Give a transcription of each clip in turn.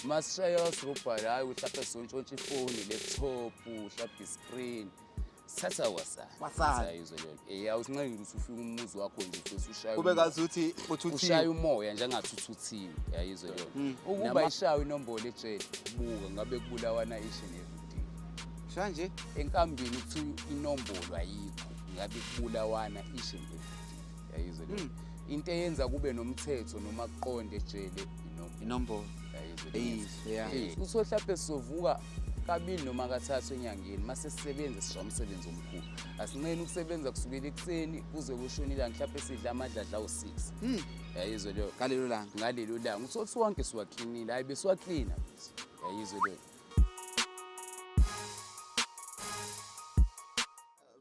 Masishaya house robbery, hhayi ukuthi lapho sontshontsha ifoni, laptop, mhlawumbe iscreen. Sithatha kwasana. Kwasana. Sayizwe leyo nto. Eh, awusinqeki ukuthi ufike umuzi wakho nje ufese ushaya. Kube umoya. ngazuthi uthuthiwe. Ushaya umoya nje angathi uthuthiwe. Yayizwe leyo nto. Ukuba ishawe inombolo ejele, buka ngabe kubulawana each and every day. Shaya nje. Enkambini kuthiwa inombolo ayikho, ngabe kubulawana each and every day. Yayizwe leyo nto. Into eyenza kube nomthetho noma kuqonde ejele inombolo. Inombolo. Yayizwe leyo Eyi, nto. yeah. Eh, uthole hlampe sizovuka kabili noma kathathu enyangeni mase sisebenza sisha umsebenzi omkhulu. Asinqeni ukusebenza kusukela ekuseni kuze kushone ilanga, mhlawumbe sidla amadladla awu-6. Yayizwe leyo. Ngalelo langa. Ngalelo langa. Uthole ukuthi wonke siwaklinile, hayi besiwaklina. Yayizwe leyo.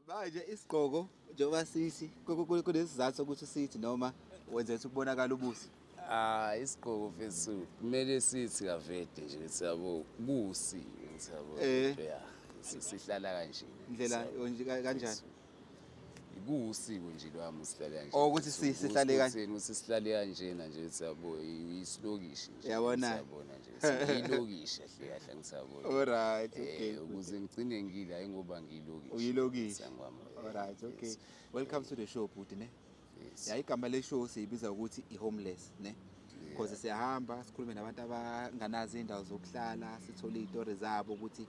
Manje isigqoko njengoba sithi kunesizathu sokuthi sithi noma wenza ukuthi kubonakala ubuso. Ah, isigqoko mfethu kumele sithi kavede nje ukuthi yabo kusi ngithi yabo. Yeah, sihlala kanje. Indlela kanjani? Kuwusiko nje lwami sihlale kanje. Oh, ukuthi sihlale kanje. Ukuthi sihlale kanjena nje ukuthi yabo isilokishi nje. Yabona. Siyabona nje. Ilokishi kahle kahle ngisabona. All right, okay. Ukuze ngigcine ngila hayi ngoba ngiyilokishi. Uyilokishi. Siyangwama. All right, okay. Welcome to the show bhuti ne. Yes. Ya, igama le show siyibiza ukuthi i-homeless ne. Because siyahamba sikhulume nabantu abanganazo indawo zokuhlala, sithole izitori zabo ukuthi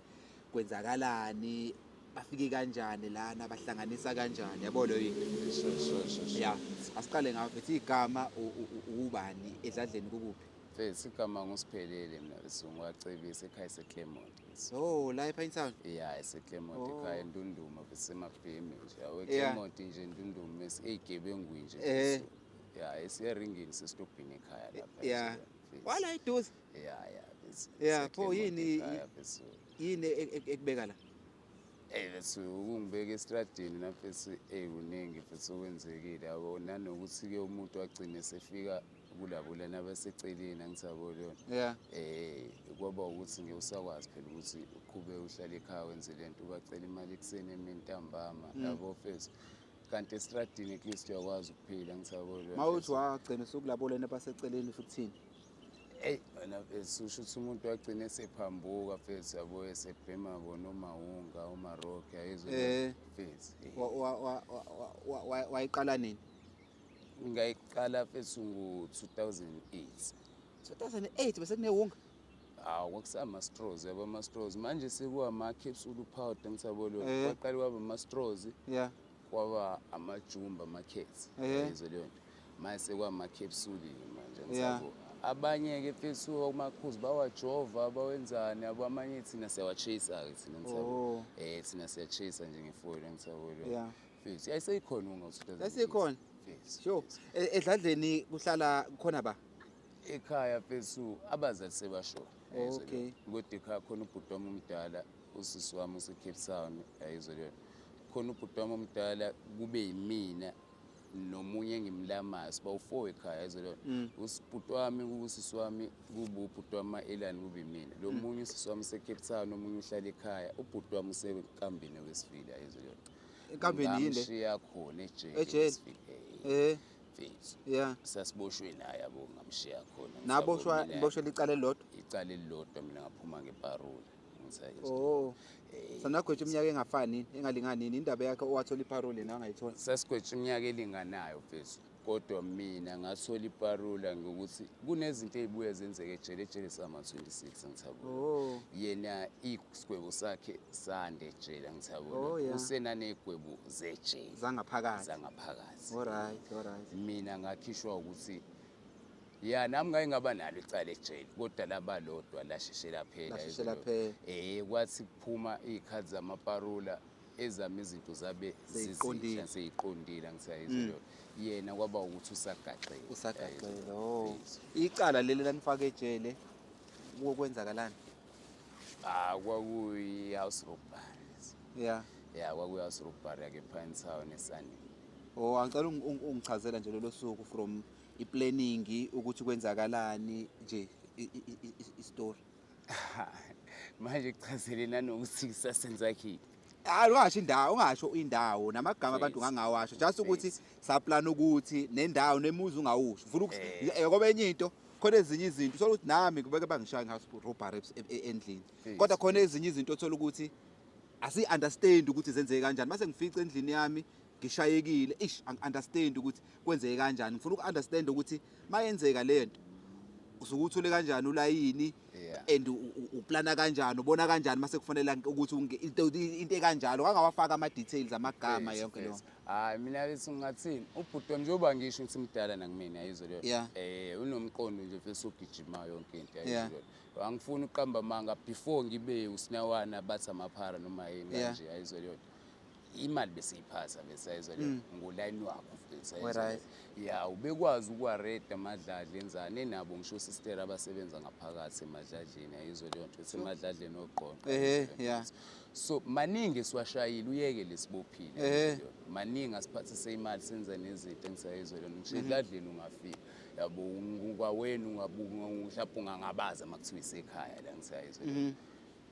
kwenzakalani, bafike kanjani lana, bahlanganisa kanjani, yabo leyo into. Sure. Ya, asiqale ngawe mfethu, igama ubani, edladleni kukuphi? Mfethu igama ngusiphelele mina bese ngiwacebisa ekhaya eseClermont. Oh, la ePinetown. Yeah, eseClermont Oh. ekhaya eNdunduma besemabhemi nje. Yawo Yeah. eClermont nje eNdunduma eyigebengwini nje. Yeah, esiyeringini sesitobhini ekhaya lapha. Yeah. nje, mfethu. Wala eduze. Yeah, Yeah, pho eseClermont yini ekhaya, mfethu. yini ekubeka la? Eh bese ukungibeka estradini nafethu kuningi futhi okwenzekile yabo, nanokuthi ke umuntu agcine sefika kulabo lana abaseceleni angisabo lona. Yeah. Kwaba ukuthi ngeke usakwazi phela ukuthi uqhubeke uhlale ekhaya wenze lento, ubacela imali ekuseni emini ntambama yabo mfethu. Kanti estradini at least uyakwazi ukuphila angisabo lona. Mawuthi wagcina usukulabo lana abaseceleni usho ukuthini? Eyi wena mfethu usho ukuthi umuntu wagcina esephambuka mfethu yabo, esebhema bona omawunga omaroke ayizwe mfethu. Wayiqala nini? Ngayiqala mfethu ngo-2008. 2008 bese kunewunga? Hawu, kwakusama-straws yabo, ama-straws. Manje sekuwama-capsule powder ngisabo lo. Kwaqala kwaba ama-straws. Kwaba amajumba ama-cats. Yizwe leyo nto. Manje sekuwama-capsule manje ngisabo. Abanye-ke mfethu omakhuzi bawajova bawenzani yabo, amanye thina siyawachase-ke thina ngisabo. Thina siyachase nje ngefoil ngisabo lo. Mfethu yayiseyikhona unga 2008. Yayiseyikhona? Mfethu. Sure. Edladleni kuhlala khona ba? Ekhaya mfethu abazali sebashona. Okay. Kodwa ekhaya khona ubhuti wami omdala, usisi wami use Cape Town, yayizwe leyo. Khona ubhuti wami omdala kube yimina nomunye engimlamayo, siba u4 ekhaya, yayizwe leyo. Usibhuti wami usisi wami kube ubhuti wami Elani kube yimina. Lo munye usisi wami use Cape Town, omunye uhlala ekhaya, ubhuti wami usekambini wesifile, yayizwe leyo. Enkambeni yini le? Ngamshiya khona ejele. Ejele? Wesifile. Mfethu. Sasiboshwe naye yabo, ngamshiya khona. Naboshwa, Ngisabonile. niboshwe icala elilodwa? Icala elilodwa, mina ngaphuma ngeparole. Ngisayizwa. Oh. Sanagwetshwa iminyaka engafani yini, engalingani yini? Indaba yakhe owathola iparole nawe angayithola. Sasigwetshwa iminyaka elinganayo mfethu. Kodwa mina ngathola iparole ngokuthi kunezinto ezibuye zenzeke ejele, ejele sama 26 ngithabula. Yena isigwebo sakhe sande ejele ngithabula. Oh, yeah. Usenanezigwebo zejele. Zangaphakathi. Zangaphakathi. All right, all right. Mina ngakhishwa ukuthi ya nami ngake ngaba nalo icala ejele, kodwa labalodwa lasheshe laphela. Lasheshe laphela. Kwathi kuphuma izikhathi zamaparula ezami izinto zabe Seyiqondile. zizinhle, seyiqondile angisayizwe. Yena kwaba ukuthi usagaxele. Usagaxele. Oh. Icala leli lanifaka ejele kwenzakalani? Kwakuyi house robbery. Yeah. Yeah, kwakuyi house robbery yake Pinetown eSani. Oh, angicela ungichazela nje lolo suku from i-planning ukuthi kwenzakalani nje i-story. Manje kuchazele nanokuthi kusasenza khiphi. Hayi, ungasho indawo, ungasho indawo namagama abantu Please. ngangawasho. Just ukuthi Please. saplan ukuthi nendawo nemuzi ungawusho. Ufuna ngoba enye into Khona ezinye izinto uthola ukuthi nami kubeke bangishaya nge-house robbery endlini. Kodwa khona ezinye izinto othola ukuthi asi-understand ukuthi zenzeke kanjani. Mase ngifica endlini yami ngishayekile, ish, angi-understand ukuthi kwenzeke kanjani. Ngifuna uku-understand ukuthi mayenzeka lento usuke uthole kanjani ulayini and uplana kanjani, ubona kanjani mase kufanele ukuthi into ekanjalo, kangawafaka ama-details, amagama, yonke leyo. Hayi, mina bethi ngingathini, ubhuti wami, njengoba ngisho ukuthi mdala nakumina, ayizwa leyo. Unomqondo nje mfethu ogijimayo yonke into, ayizwa leyo. Angifuni ukuqamba amanga, before ngibe usinawana bathi amaphara noma yini kanje, ayizwa leyo. Imali besiyiphatha bese, ayizwa leyo, ngolayini wakho mfethu, ayizwa leyo. Ya, ubekwazi ukuwareda amadladla enzani enabo, ngisho sister abasebenza ngaphakathi emadladleni, ayizwa leyo nto, ethi emadladleni oqonqa. So maningi esiwashayile, uyeke lesibophile. Maningi asiphathise imali, senza nezinto engisayizwa leyo. Ngisho edladleni ungafika, yabo, kwawena ungabuka mhlawumbe ungangabaza uma kuthiwa isekhaya la, ngisayizwa leyo.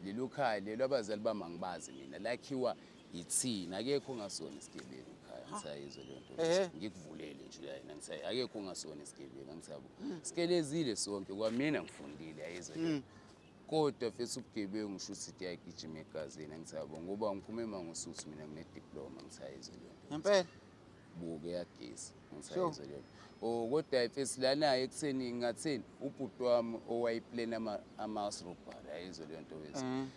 Lelo khaya lelo abazali bami angibazi mina, lakhiwa yithina, akekho ongasona isigebengu ekhaya, ngisayizwa leyo nto. Ngikuvulele nje la yena, ngisayi akekho ongasona isigebengu, angisabo sikelezile sonke, kwamina ngifundile, ayizwa leyo. Kodwa mfethu ubugebengu ngisho ukuthi iyagijima egazini, angisabo, ngoba ngiphume eMangosuthu mina, ngine-diploma, ngisayizwa leyo nto. Ngempela. Buke yagesi, ngisayizwa leyo nto. Oh, kodwa mfethu lana ekutheni ngingathini, ubhuti wami owayiplana ama-house robbery, ayizwa leyo nto wethu.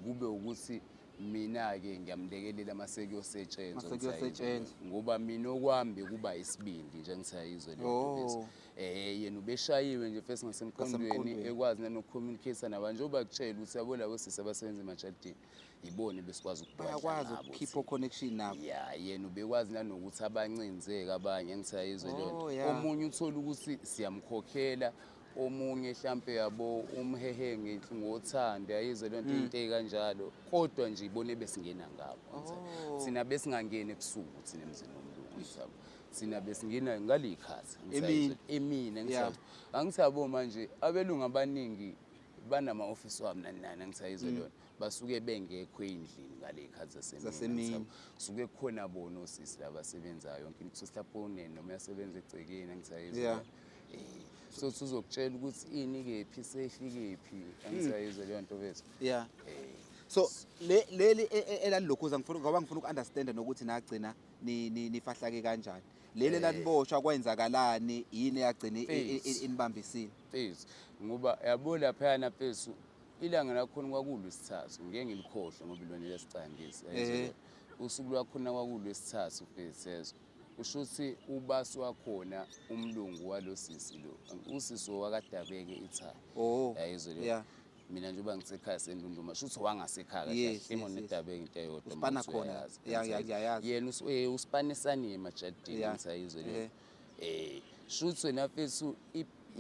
Kube ukuthi mina-ke ngiyamlekelela mase kuyosetshenzwa, Mase kuyosetshenzwa. ngoba mina okwami kuba isibindi nje, ngisayizwa leyo nto wethu. Yena ubeshayiwe nje first ngasemqondweni, Ngasemqondweni. ekwazi nanokucommunicate nabantu, njengoba kutshela ukuthi yabo labo sisi abasebenza emajardini ibona besikwazi ukudwadla Bayakwazi nabo ukukhipha thina. connection nabo. Ya, yena ubekwazi nanokuthi abancinzeke abanye, ngisayizwe leyo nto. Omunye uthola ukuthi siyamkhokhela, omunye hlampe yabo umhehe ngothando, yayizwe leyo nto, into ey'kanjalo. Kodwa nje ibone besingena ngabo. Thina besingangeni ebusuku thina emzini womlungu, ngisabo. Thina besingena ngaley'khathi, Emini. emini, angisabo. Angisabo manje abelungu abaningi banama-ofisi wabo nani nani, angisayizwe leyo nto. Basuke bengekho ey'ndlini ngaley'khathi zasemini, Zasemini. angisabo. Kusuke kukhona bona osisi laba abasebenzayo yonke into, mhlawumbe unene noma uyasebenza egcekeni, angisayizwe leyo nto. So sizokutshela ukuthi ini kephi, seyifikephi, angisayizwe leyo nto bethu. So leli elalilokhuza, ngifuna, ngoba ngifuna uku-understand nokuthi nagcina nifahlake kanjani. Leli laniboshwa kwenzakalani, yini eyagcina Mfethu. inibambisile? Mfethu, ngoba yabo laphayana mfethu, ilanga lakhona kwakulwesithathu, ngeke ngilikhohlwe ngoba ilona lesicangisi. Usuku lwakhona kwakulwesithathu mfethu, yezwa. Kusho ukuthi ubasi wakhona umlungu walosisi lo, usisi owakadabeke ithaya. Yayizwa leyo. Mina njengoba ngisekhaya sendunduma, shuthi wangasekhaya kahle kahle, imona edabeke into eyodwa, Usipana uma khona. usuyayazi. Ya, ya, ngiyayazi. Yena usipanisani emajardini, ngisayizwe leyo. Shuthi wena mfethu,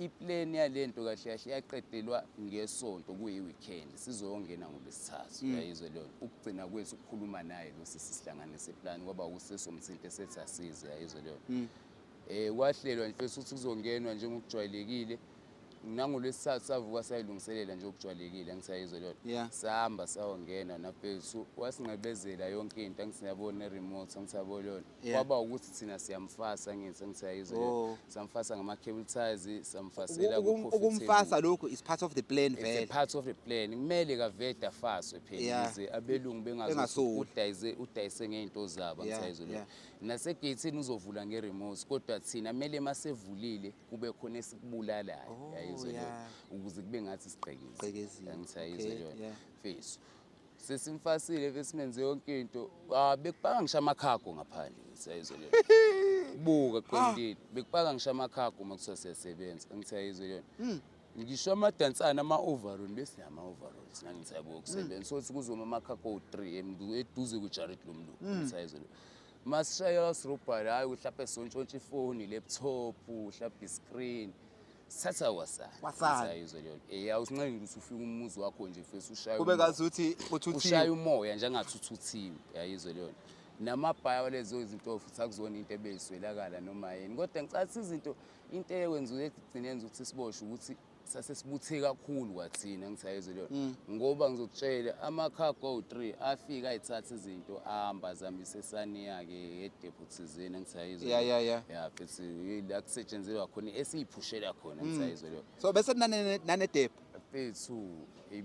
iplan yalento kahle kahle yaqedelwa ngesonto, kuyi-weekend, sizongena ngolwesithathu, uyayizwa leyo nto. Ukugcina kwethu ukukhuluma naye lo sisi sihlanganise iplan, kwaba usesomthinto esethi asize, uyayizwa leyo nto. Kwahlelwa nje mfethu ukuthi kuzongenwa njengokujwayelekile. Nangolwesithathu savuka sayilungiselela nje okujwayelekile, angisayizwa leyo nto. Sahamba sayongena nafethu, wasinqebezela yonke into, angisiyabona ne-remote, angisayabona leyo nto. Kwaba ukuthi thina siyamfasa, ngithi angisayizwa leyo nto. Samfasa ngama-cable ties, samfasela kwi-coffee Ukumfasa table. lokhu is part of the plan It's a vele. part of the plan. Kumele kavede afaswe phela ukuze abelungu bengazothi Bengasoli. udayise ngey'nto zabo, angisayizwa leyo. Nasegeyithini uzovula nge-remote, kodwa thina kumele masevulile kube khona esikubulalayo, yayizwa leyo, ukuze kube ngathi sigqekezile. Sigqekezile. Angisayizwa leyo. Mfethu, sesimfasile besimenze yonke into. Bekupaka ngisho amakhago ngaphandle, angisayizwa leyo. Buka qondile, bekupaka ngisho amakhago uma kuthiwa siyasebenza, angisayizwa leyo. Ngisho amadansana ama-overall, besinama-overalls ngangisayabo ukusebenza. So kuzoma amakhago awu-3 eduze kwejarid lomlungu, angisayizwa leyo. Masishaya sirobhari, hhayi mhlawumbe sontshontsha ifoni, laptop, mhlawumbe iscreen. Sithatha kwasana. Kwasana. Angisayizwa leyo nto. Awusinqeni ukuthi ufike umuzi wakho nje mfethu ushaye Kube umoya. ngazuthi uthuthiwe. Ushaya umoya nje angathi uthuthiwe, uyayizwa leyo nto. Namabhaya walezo izinto futhi akuzona into ebeyiswelakala noma yini. Kodwa ngicathi izinto, into eyenza ukuthi igcine yenza ukuthi siboshwe ukuthi Sasesibuthe kakhulu kwathina, ngisayizwe leyo, ngoba ngizokutshela ama-cargo awu-3 afika ayithatha izinto, ahamba azambise esaniya-ke edepho thizeni, ngisayizwe. Ya mfethu, la kusetshenzelwa khona, esiyiphushela khona, ngisayizwe leyo. So bese nane depot? Mfethu,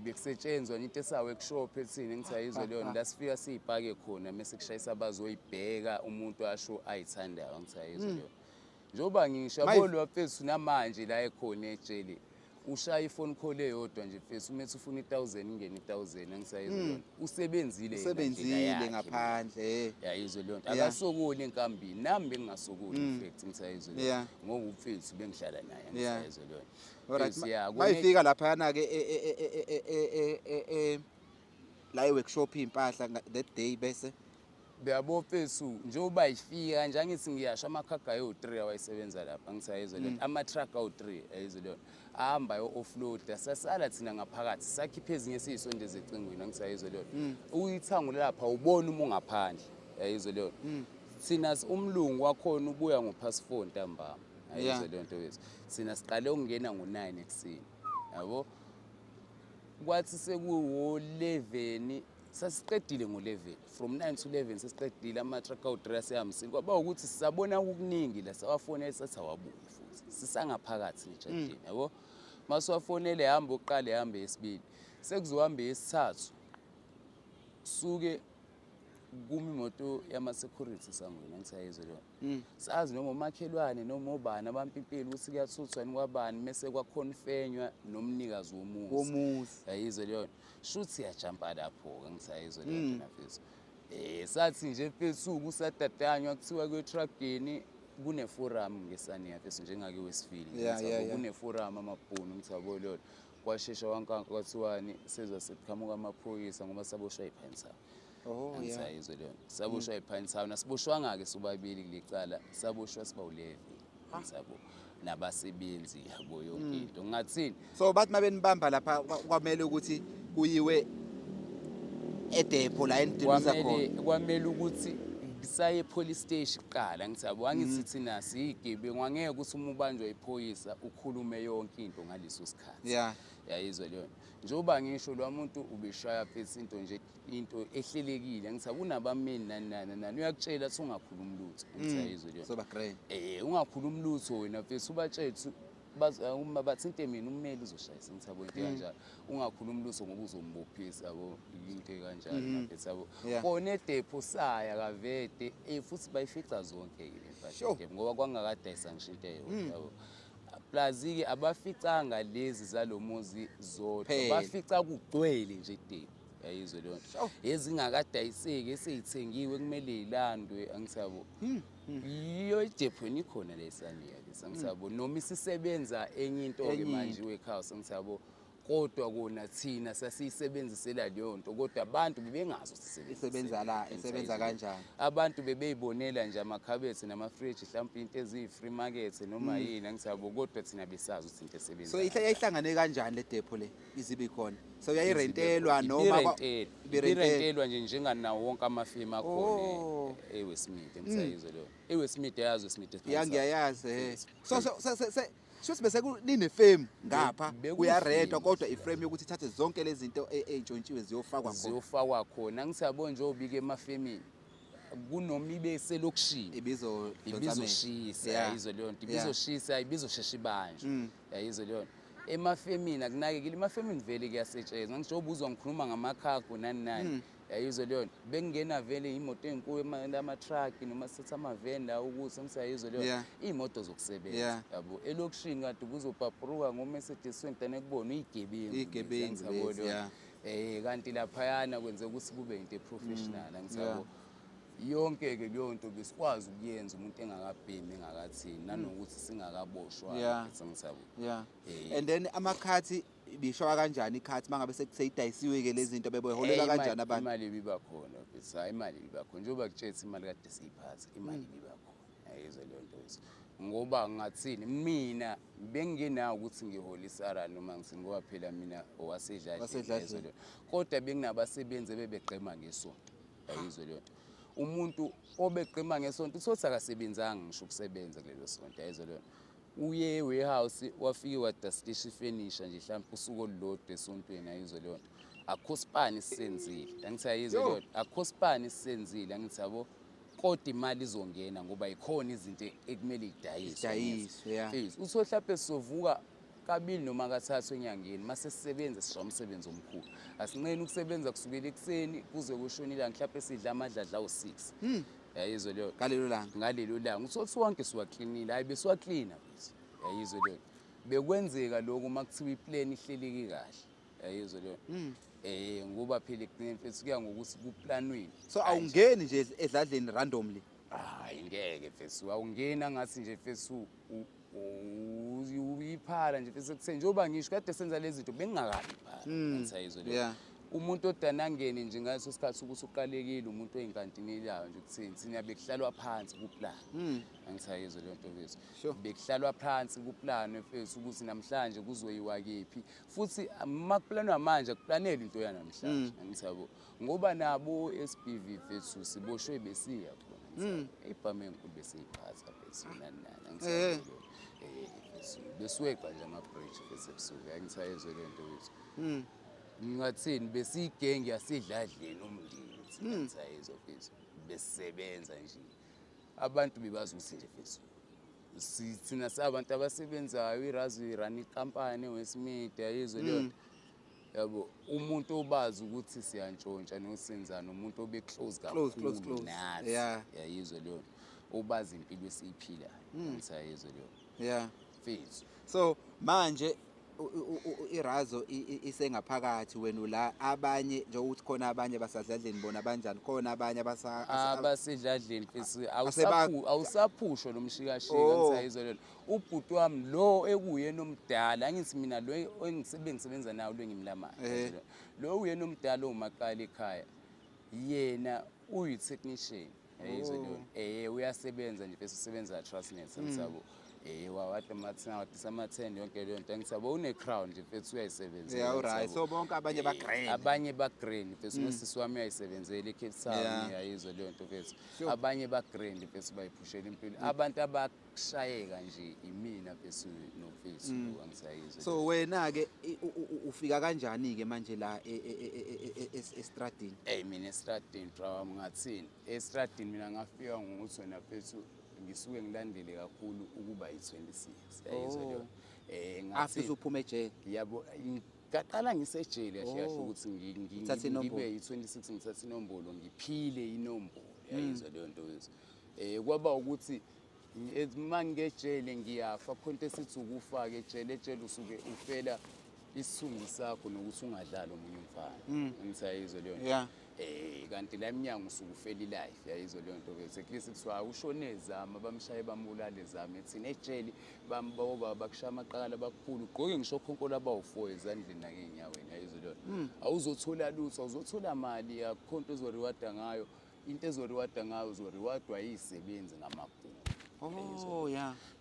bekusetshenzwa into esa-workshop ethini, ngisayizwe leyo. La sifika siyipake khona, mese kushayisa abazoyibheka, umuntu asho ayithandayo, ngisayizwe leyo. Njengoba ngisho, yabo, lo mfethu namanje la ekhona ejele, ushaya ifone call eyodwa nje mfethu, uma ethi ufuna i-1000, ingene i-1000, angisayizwe leyo nto. Usebenzile yena ndlela Usebenzile yakhe. ngaphandle. Yayizwe leyo nto. Akasokoli enkambini, nami bengingasokoli, in fact, ngisayizwe leyo, ngoba umfethu bengihlala naye, angisayizwe leyo nto. Mfethu, ya, Mayifika laphayana-ke la e-workshop iy'mpahla that day bese? Uyabo mfethu, njengoba ifika nje, angithi ngiyasho ama-cargo ayo-3 awayesebenza lapha, angisayizwe leyo nto, ama-truck awu-3, ayizwe leyo nto, ahamba ayo-offload, sasala thina ngaphakathi, sakhipha ezinye siyisondeza ecingweni, angisayizwe leyo nto. Uyithango lapha ubona uma ungaphandle, ayizwe leyo nto. Thina umlungu wakhona ubuya ngo-past 4 ntambama, ayizwe leyo nto wethu. Thina siqale ukungena ngo-9 ekuseni, yabo. Kwathi sekuwo-11, sasiqedile ngo-11, from 9 to 11 sesiqedile, ama-truck awu-3 asehambisile. Kwaba ukuthi sisabona okuningi la, sawafonele, sathi awabuye futhi, sisangaphakathi nejadini, yabo. Masiwafonele, hamba okuqala, ehambe yesibili, sekuzohamba yesithathu, suke kumi imoto yama-security esangweni, angisayizwe leyo. Sazi noma umakhelwane noma obani abampimpile ukuthi kuyathuthwa yini kwabani, mese kwakhonfenywa nomnikazi womuzi. Womuzi. Yayizwe leyo nto. Shuthi yajampa lapho-ke, ngisayizwe leyo nto nafethu. Sathi nje mfethu kusadadanywa, kuthiwa kwe-truckini kune-forum ngesaniya mfethu, njengake Westville. Kune-forum amabhunu, ngithabo leyo. Kwashesha wankanka, kwathiwani, sezwa sekuqhamuka amaphoyisa ngoba saboshwa yi-Pinetown. Angisayizwe leyo nto. Saboshwa yi-Pinetown, asiboshwanga-ke sobabili kule cala, saboshwa sibawu-11, sabo nabasebenzi, yabo, yonke into. Ngingathini? So bathi uma benibamba lapha, kwamele ukuthi kuyiwe edepho la enidiluza Kwamele khona? Kwamele ukuthi saye police station kuqala, ngithi yabo, angithi thina siyigebengu, angeke ukuthi uma ubanjwa iphoyisa ukhulume yonke into ngaleso sikhathi. Yayizwa leyo nto. Njengoba ngisho, lo muntu ubeshaya phethe into nje, into ehlelekile, ngithi akunabameli nani nani nani, uyakutshela ukuthi ungakhulumi lutho, ngithi yayizwa leyo. Soba grand. Ungakhulumi lutho wena mfethu, ubatshele ukuthi uma bathinte mina, ummeli uzoshayisa, ngithi yabo, into kanjalo. Ungakhulumi lutho ngoba uzombophisa, yabo, into ekanjalo mfethu, yabo. Kona edepho saya kavede, futhi bayifica zonke-ke le mpahla edepho, ngoba kwangakadayisa ngisho into eyodwa, yabo. Plus-ke abaficanga lezi zalo muzi zodwa, Phela. bafica kugcwele nje edepho, yayizwe leyo nto. Ezingakadayiseki eseyithengiwe kumele yilandwe, angithi yabo. Yiyo idepho yona ikhona le esaniya lesi, angithi yabo, noma isisebenza enye into-ke Enye manje into. i-warehouse, angithi yabo, kodwa kona thina sasiyisebenzisela leyo nto, kodwa abantu bebengazi ukuthi isebenzisela. Isebenza la, isebenza kanjani. Abantu bebeyibonela nje amakhabethe namafriji, mhlawumbe into eziyi-free market noma yini, angithi yabo, kodwa thina besazi ukuthi into esebenza So kanjani. Yayihlangane kanjani le depho le izibe khona? So yayirentelwa noma Ibirentelwa. Ibirentelwa. Ibirentelwa nje njenganawo wonke amafemu akhona eWestmead, ngisayizwe leyo. eWestmead, yazi Westmead. Ya, ngiyayazi. So shuthi bese kunine-firm ngapha, kuyarentwa, kodwa i-firm yokuthi ithathe zonke lezi zinto ey'ntshontshiwe ziyofakwa khona. Ziyofakwa khona, ngisiyabona nje obika emafemini kunoma ibe selokishini Ibizo ibizoshisa, yayizwe leyo nto, ibizoshisa, ibizoshesha ibanjwe, yayizwe leyo nto. Emafemini akunakekile, emafemini vele kuyasetshenzwa, ngisho ubuzwa ngikhuluma ngama-cargo nani nani, yayizwe leyo nto. Bekungena vele iy'moto ey'nkulu, ama-truck noma sithatha amaveni la ukuthi ngisayizwe leyo nto, iy'moto zokusebenza, yabo. Elokishini kade ubuzobhabhuruka ngo-Mercedes wentane kubona uy'gebengu Iy'gebengu lezi, angisabo lezi, leyo yeah. nto. Kanti laphayana kwenzeka ukuthi kube into e-professional, angisabo. Yonke-ke leyo nto besikwazi ukuyenza umuntu engakabhemi, engakathini, nanokuthi singakaboshwa, angisabo. And then amakhathi ibishawa kanjani ikhathi mangabe seyidayisiwe-ke lezi zinto, bebeholelwa kanjani abantu? Imali ibiba khona mfethu, hayi, imali ibiba khona, njengoba kutshethi imali kade siyiphatha, imali ibiba khona, ayizwe leyo nto lezo. Ngoba ngathini, mina bengingenawo ukuthi ngihole isara noma ngithini, ngoba phela mina owasedladleni, Wasedladleni. ayizwe leyo nto. Kodwa benginabasebenzi ebebegqema ngesonto, ayizwe leyo nto. Umuntu obegqema ngesonto uthole ukuthi akasebenzanga ngisho ukusebenza kulelo sonto, ayizwe leyo nto. Uye e-warehouse, wafike wadastisha ifenisha nje mhlawumbe usuku olulodwa esontweni, ayizwe leyo nto. Akukho sipani esisenzile, angithi ayizwe leyo nto. Akukho sipani esisenzile, angithi yabo, kodwa imali izongena ngoba ikhona izinto ekumele idayiswe. Idayiswe, yeah. Mfethu, uthole mhlawumbe sizovuka kabili noma kathathu enyangeni mase sisebenza, sishaya umsebenzi omkhulu. Asinqeni ukusebenza kusukela ekuseni kuze kushone ilanga, mhlawumbe sidla amadladla awu-6. Yayizwe leyo. Ngalelo langa. Ngalelo langa uthole ukuthi wonke siwaklinile. Hayi, besiwaklina mfethu, yayizwe leyo. Bekwenzeka lokho uma kuthiwa ipleni ihleleke kahle, yayizwe leyo. Ngoba phela ekugcineni mfethu kuya ngokuthi kuplanweni. So awungeni nje edladleni randomly? Hayi, ngeke mfethu, awungeni ngathi nje mfethu uyiphala nje mfethu ekuseni. Njengoba ngisho kade senza lezi zinto bengingakabi phala, ngithi ayizwe leyo. Umuntu odana angene nje ngaleso sikhathi ukuthi uqalekile, umuntu oyinkantinelayo nje kuthini, thina bekuhlalwa phansi kuplan. Angithi ayizwe leyo nto mfethu. Bekuhlalwa phansi kuplan mfethu ukuthi namhlanje kuzoyiwa kephi. Futhi uma kuplanwa manje akuplanelwa into yanamhlanje. Angithi yabo, ngoba nabo SBV mfethu siboshwe besiya khona. Ibhame enkulu besiyiphatha mfethu nani nani. Angithi yabo, mfethu besiweqa nje ama-bridge mfethu ebusuku. Angithi ayizwe leyo nto mfethu. Ngingathini, besiyigenge yasedladleni umndeni thina, angithi ayizwe mfethu. Besisebenza nje. Abantu bebazi ukuthi nje mfethu thina sabantu abasebenzayo, irazo irun ikampani eWestmead, yayizwe leyo nto. Yabo, umuntu obazi ukuthi siyantshontsha nosenzana, umuntu obe close Close, close, kakhulu close. nathi. Yayizwe leyo nto. Obazi impilo esiyiphilayo. Angithi ayizwe leyo nto. Mfethu. So manje irazo isengaphakathi, wena ula, abanye njengokuthi khona abanye basadladleni, bona banjani? Khona abanye abasedladleni mfethu, awusaphushwa lo mshikashika, angithi ayizwe leyo nto. Ubhuti wami lo ekuyena omdala, angithi mina lo engisebenza nawo lo engimlamayo, lo uyena omdala owumaqala ekhaya, yena uyi-technician, yayizwe leyo nto. Uyasebenza nje bese usebenza Transnet, angithi yabo. Wawade mathina wadisa ama-10 yonke leyo nto, angithi yabo, une-crown nje mfethu, uyayisebenzela, Yeah, angithi alright. yabo. So bonke abanye ba-grand. Abanye ba-grand mfethu, nosisi wami uyayisebenzela e-Cape Town, yayizwe leyo nto mfethu. Abanye ba-grand mfethu, bayiphushela impilo. Abantu abakushayeka nje imina mfethu nomfethu, angithi ayizwe. So wena-ke ufika kanjani-ke manje la estradini? Mina estradini bra wami, ngathini? Estradini mina ngafika ngokuthi wena mfethu ngisuke ngilandele kakhulu ukuba yi-26, yayizwe leyo. After Ngathini? usuphuma ejele? Yabo, ngaqala ngisejele kahle kahle ukuthi Uthathe inombolo. ngibe yi-26, ngithathe inombolo, ngiphile inombolo, yayizwe leyo nto mfethu. Kwaba ukuthi uma ngejele ngiyafa, khona into esithi ukufa-ke ejele, ejele usuke ufela isithunzi sakho nokuthi ungadlali omunye umfana. Angithi ayizwe leyo nto. Kanti la eminyango usuke ufela i-life, yayizwe leyo nto mfethu. At least kuthiwa ushone zama, bamshaye bambulale zama, ethini ejele bamboba bakushaya amaqakala bakuphula, ugqoke ngisho okhonkolo abawu-4 ezandleni nakey'nyaweni, yayizwe leyo nto. Awuzothola lutho, awuzothola mali, akukho nto ozoriwada ngayo. Into ezoriwada ngayo uzoriwadwa yizisebenzi ngamagunya.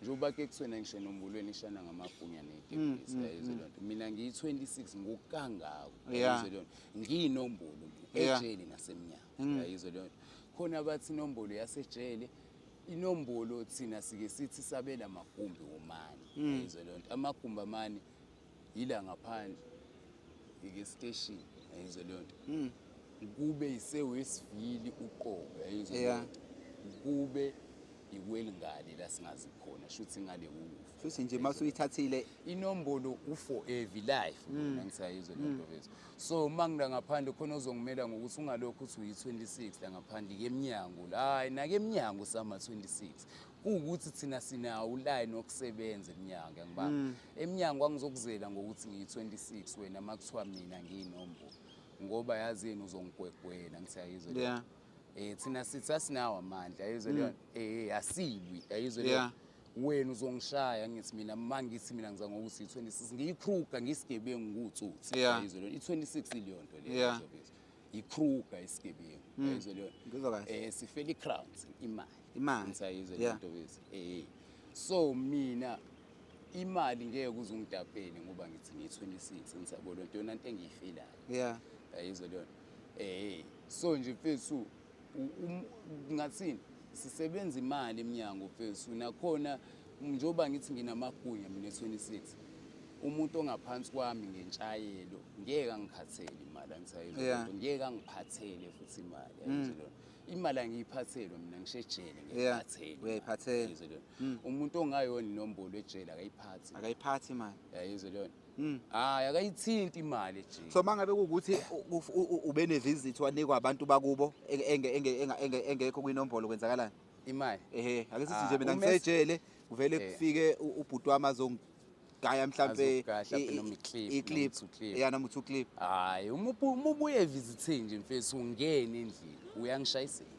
Njengoba ke kuthiwa ngisho enombolweni ishana ngamagunya ney'tebhisi, yayizwe leyo nto. Mina ngiyi-26 ngokukangako, yayizwe leyo nto. Ngiyinombolo mina, ejele nasemnyango, yayizwe leyo nto. Khona bathi inombolo yasejele, inombolo thina sike sithi sabela amagumbi womane, yayizwe leyo nto. Amagumbi amane yila ngaphandle, ike station, yayizwe leyo nto. Kube ise-Westville uqobo, yayizwe leyo nto. Kube ikwelingale la singazi khona, shuthi ngale kukufa. Shuthi nje masuyithathile inombolo u-forever life, mina ngisayizwe le nto mfethu. So uma ngila ngaphandle khona ozongimela ngokuthi ungalokhu uthi uyi-26 la ngaphandle ke emnyango la, hayi nake emnyango sama-26. Kuwukuthi thina sinawo ulayini wokusebenza emnyango, ngiyangibamba. Emnyango angizokuzela ngokuthi ngiyi-26 wena uma kuthiwa mina ngiyinombolo, ngoba yazini uzongigwegwela, ngithi ayizwe le nto. Thina sithi asinawo amandla, ayizwe leyo nto. Asilwi, ayizwe leyo nto. Wena uzongishaya, ngithi mina uma ngithi mina ngiza ngokuthi i-26, ngiyikruger, ngiyisigebengu, ngutsotsi. Ayizwe leyo nto. I-26 ileyo nto leyo, ayizwe leyo. Ikruger isigebengu, ayizwe leyo nto. Ngizwa kahle. Sifela i-crowns, imali. Imali. Ngithi ayizwe leyo nto bese. So mina imali ngeke uze ungidapele ngoba ngithi ngiyi-26, ngithi yabo le nto yona into engiyifilayo. Ayizwe leyo nto. So nje mfethu, ngathini? Sisebenza imali eminyango mfethu, nakhona Njengoba ngithi nginamagunya mina 26, umuntu ongaphansi kwami ngentshayelo ngeke angikhathele imali, angisayizwa lento, ngeke angiphathele futhi imali, yayizwa leyo nto. Imali angiyiphathelwa mina, ngisho ejele ngiyiphathele imali, Uyayiphathela. yayizwa leyo nto. Umuntu ongayona inombolo ejele akayiphathi. Akayiphathi imali. Yayizwa leyo nto. Hayi, akayithinti imali ejele. So mangabe kuwukuthi ube ne-visit, wanikwa abantu bakubo engekho kwinombolo, kwenzakalani? Imali? Ehe, ake sithi Ah, nje mina ngisejele, kuvele kufike ubhuti wami azongigaya mhlampe. Azokugaya mhlampe noma i-clip, I-clip. Noma i-two clip. Yeah, noma u-two clip. Hayi, uma ubuye visithini nje mfethu, ungene endlini, uyangishayisela.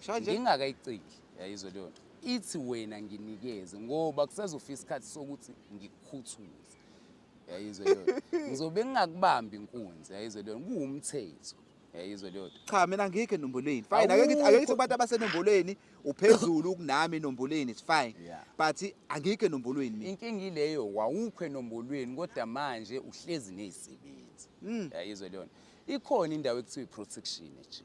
Shaya nje. Ngingakayiceli, yayizwa leyo nto. Ithi wena nginikeze, ngoba kusazofika isikhathi sokuthi ngikukhuthuze. Yayizwa leyo nto. Ngizobe ngingakubambi inkunzi, yayizwa leyo nto. Kuwumthetho. Yayizwa leyo nto. Cha, mina ngikho enombolweni. Fine, ake ngithi kubantu abasenombolweni, uphezulu kunami enombolweni, it's fine. But angikho enombolweni mina. Inkinga ileyo, wawukho enombolweni kodwa manje uhlezi nezisebenzi. Yayizwa leyo nto. Ikhona indawo ekuthiwa i-protection nje.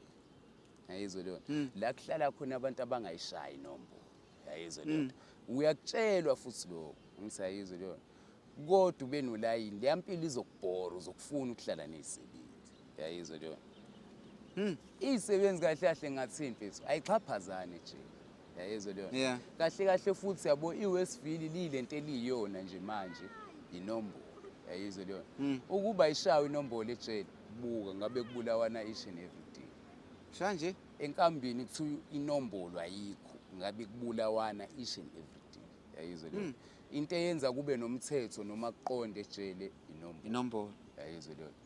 Yayizwa leyo nto. La kuhlala khona abantu abangayishayi inombolo. Yayizwa leyo nto. Uyakutshelwa futhi lokho. Ngithi ayizwe leyo nto. Kodwa ube nolayini, leya mpilo izokubhora, uzokufuna ukuhlala nezisebenzi. Yayizwa leyo nto. Izisebenzi kahle kahle ngathini mfethu, ayixhaphazane nje. Yayizwa leyo nto. Kahle kahle futhi yabo iWestville lilento eliyona nje manje inombolo. Yayizwa leyo nto. Ukuba ishawe inombolo ejele, buka ngabe kubulawana each and every day. Shaya nje. Enkambini kuthiwa inombolo ayikho, ngabe kubulawana each and every day. Yayizwa leyo nto. Into eyenza kube nomthetho noma kuqonde ejele inombolo. Inombolo. Yayizwa leyo nto.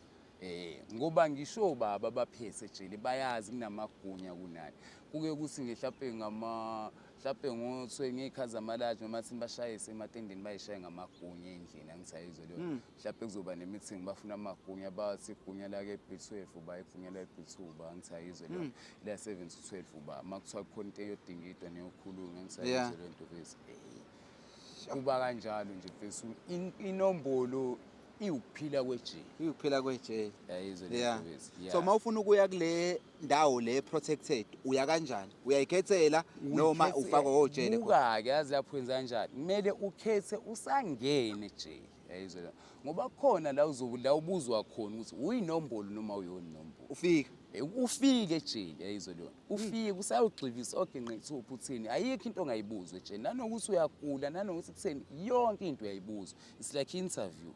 Ngoba ngisho baba abaphethe ejele bayazi kunamagunya kunani. Kuke kuthi nje mhlawumbe ngama mhlawumbe ngothwe ngey'khathi zamalaji noma thini bashayise ematendeni, bayishaye ngamagunya endlini, angithi ayizwe leyo. Mhlawumbe kuzoba ne-meeting, bafuna amagunya, bathi igunya la ke-B12 ba, igunya la B2 ba, angithi ayizwe leyo. La 7 to 12 ba, uma kuthiwa kukhona into eyodingidwa neyokhulunywa, angithi ayizwe leyo nto vese. Kuba kanjalo nje mfethu, inombolo iwukuphila kwejele. Iwukuphila kwejele. Yayizwe le nto vese. So uma ufuna ukuya kule ndawo le protected, uya kanjani? Uyayikhethela noma ufakwa ojele khona? Buka-ke, yazi lapho wenza kanjani? Kumele ukhethe usangene ejele. Yayizwe le. Ngoba kukhona la la ubuzwa khona ukuthi uyinombolo noma uyona inombolo. Ufike. Ufike ejele, yayizwe leyo nto. Ufike usayogxivisa ogenqe ithupha uthini, ayikho into ongayibuzwa ejele. Nanokuthi uyagula, nanokuthi kutheni, yonke into uyayibuzwa. It's like interview.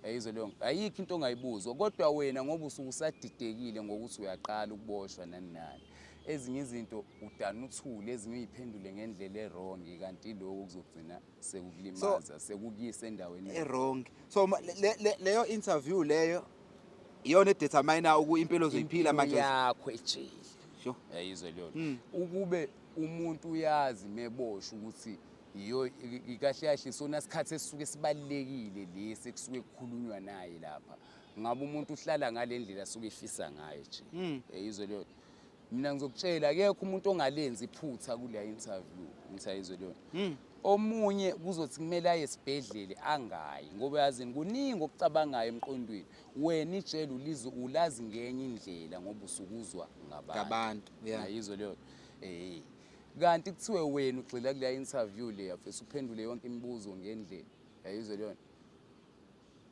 Yayizwe leyo nto. Ayikho into ongayibuzwa, kodwa wena ngoba usuke usadidekile ngokuthi uyaqala ukuboshwa nani nani. Ezinye izinto udana uthule, ezinye uyiphendule ngendlela e-wrong, kanti lokho kuzogcina sekukulimaza, sekukuyisa endaweni e-wrong. So leyo interview leyo iyona edetermine impilo ozoyiphila Impilo manje. yakho ejele. Yayizwe leyo nto. Ukube umuntu uyazi meboshwa ukuthi iyo kahle kahle sona sikhathi esisuke sibalekile lesi ekusuke kukhulunywa naye lapha. Ngabe umuntu uhlala ngale ndlela asuke efisa ngayo nje. Yayizwe leyo nto. Mina ngizokutshela, akekho umuntu ongalenzi iphutha kule interview. Ngithi ayizwe leyo nto. Omunye kuzothi kumele aye esibhedlele angayi, ngoba yazini kuningi okucabangayo emqondweni. Wena ijele ulazi ngenye indlela ngoba usukuzwa ngabantu. Ngabantu, yeah. Ayizwe leyo nto. Kanti kuthiwe wena ugxila kule interview le, mfethu uphendule yonke imibuzo ngendlela. Ayizwe leyo nto.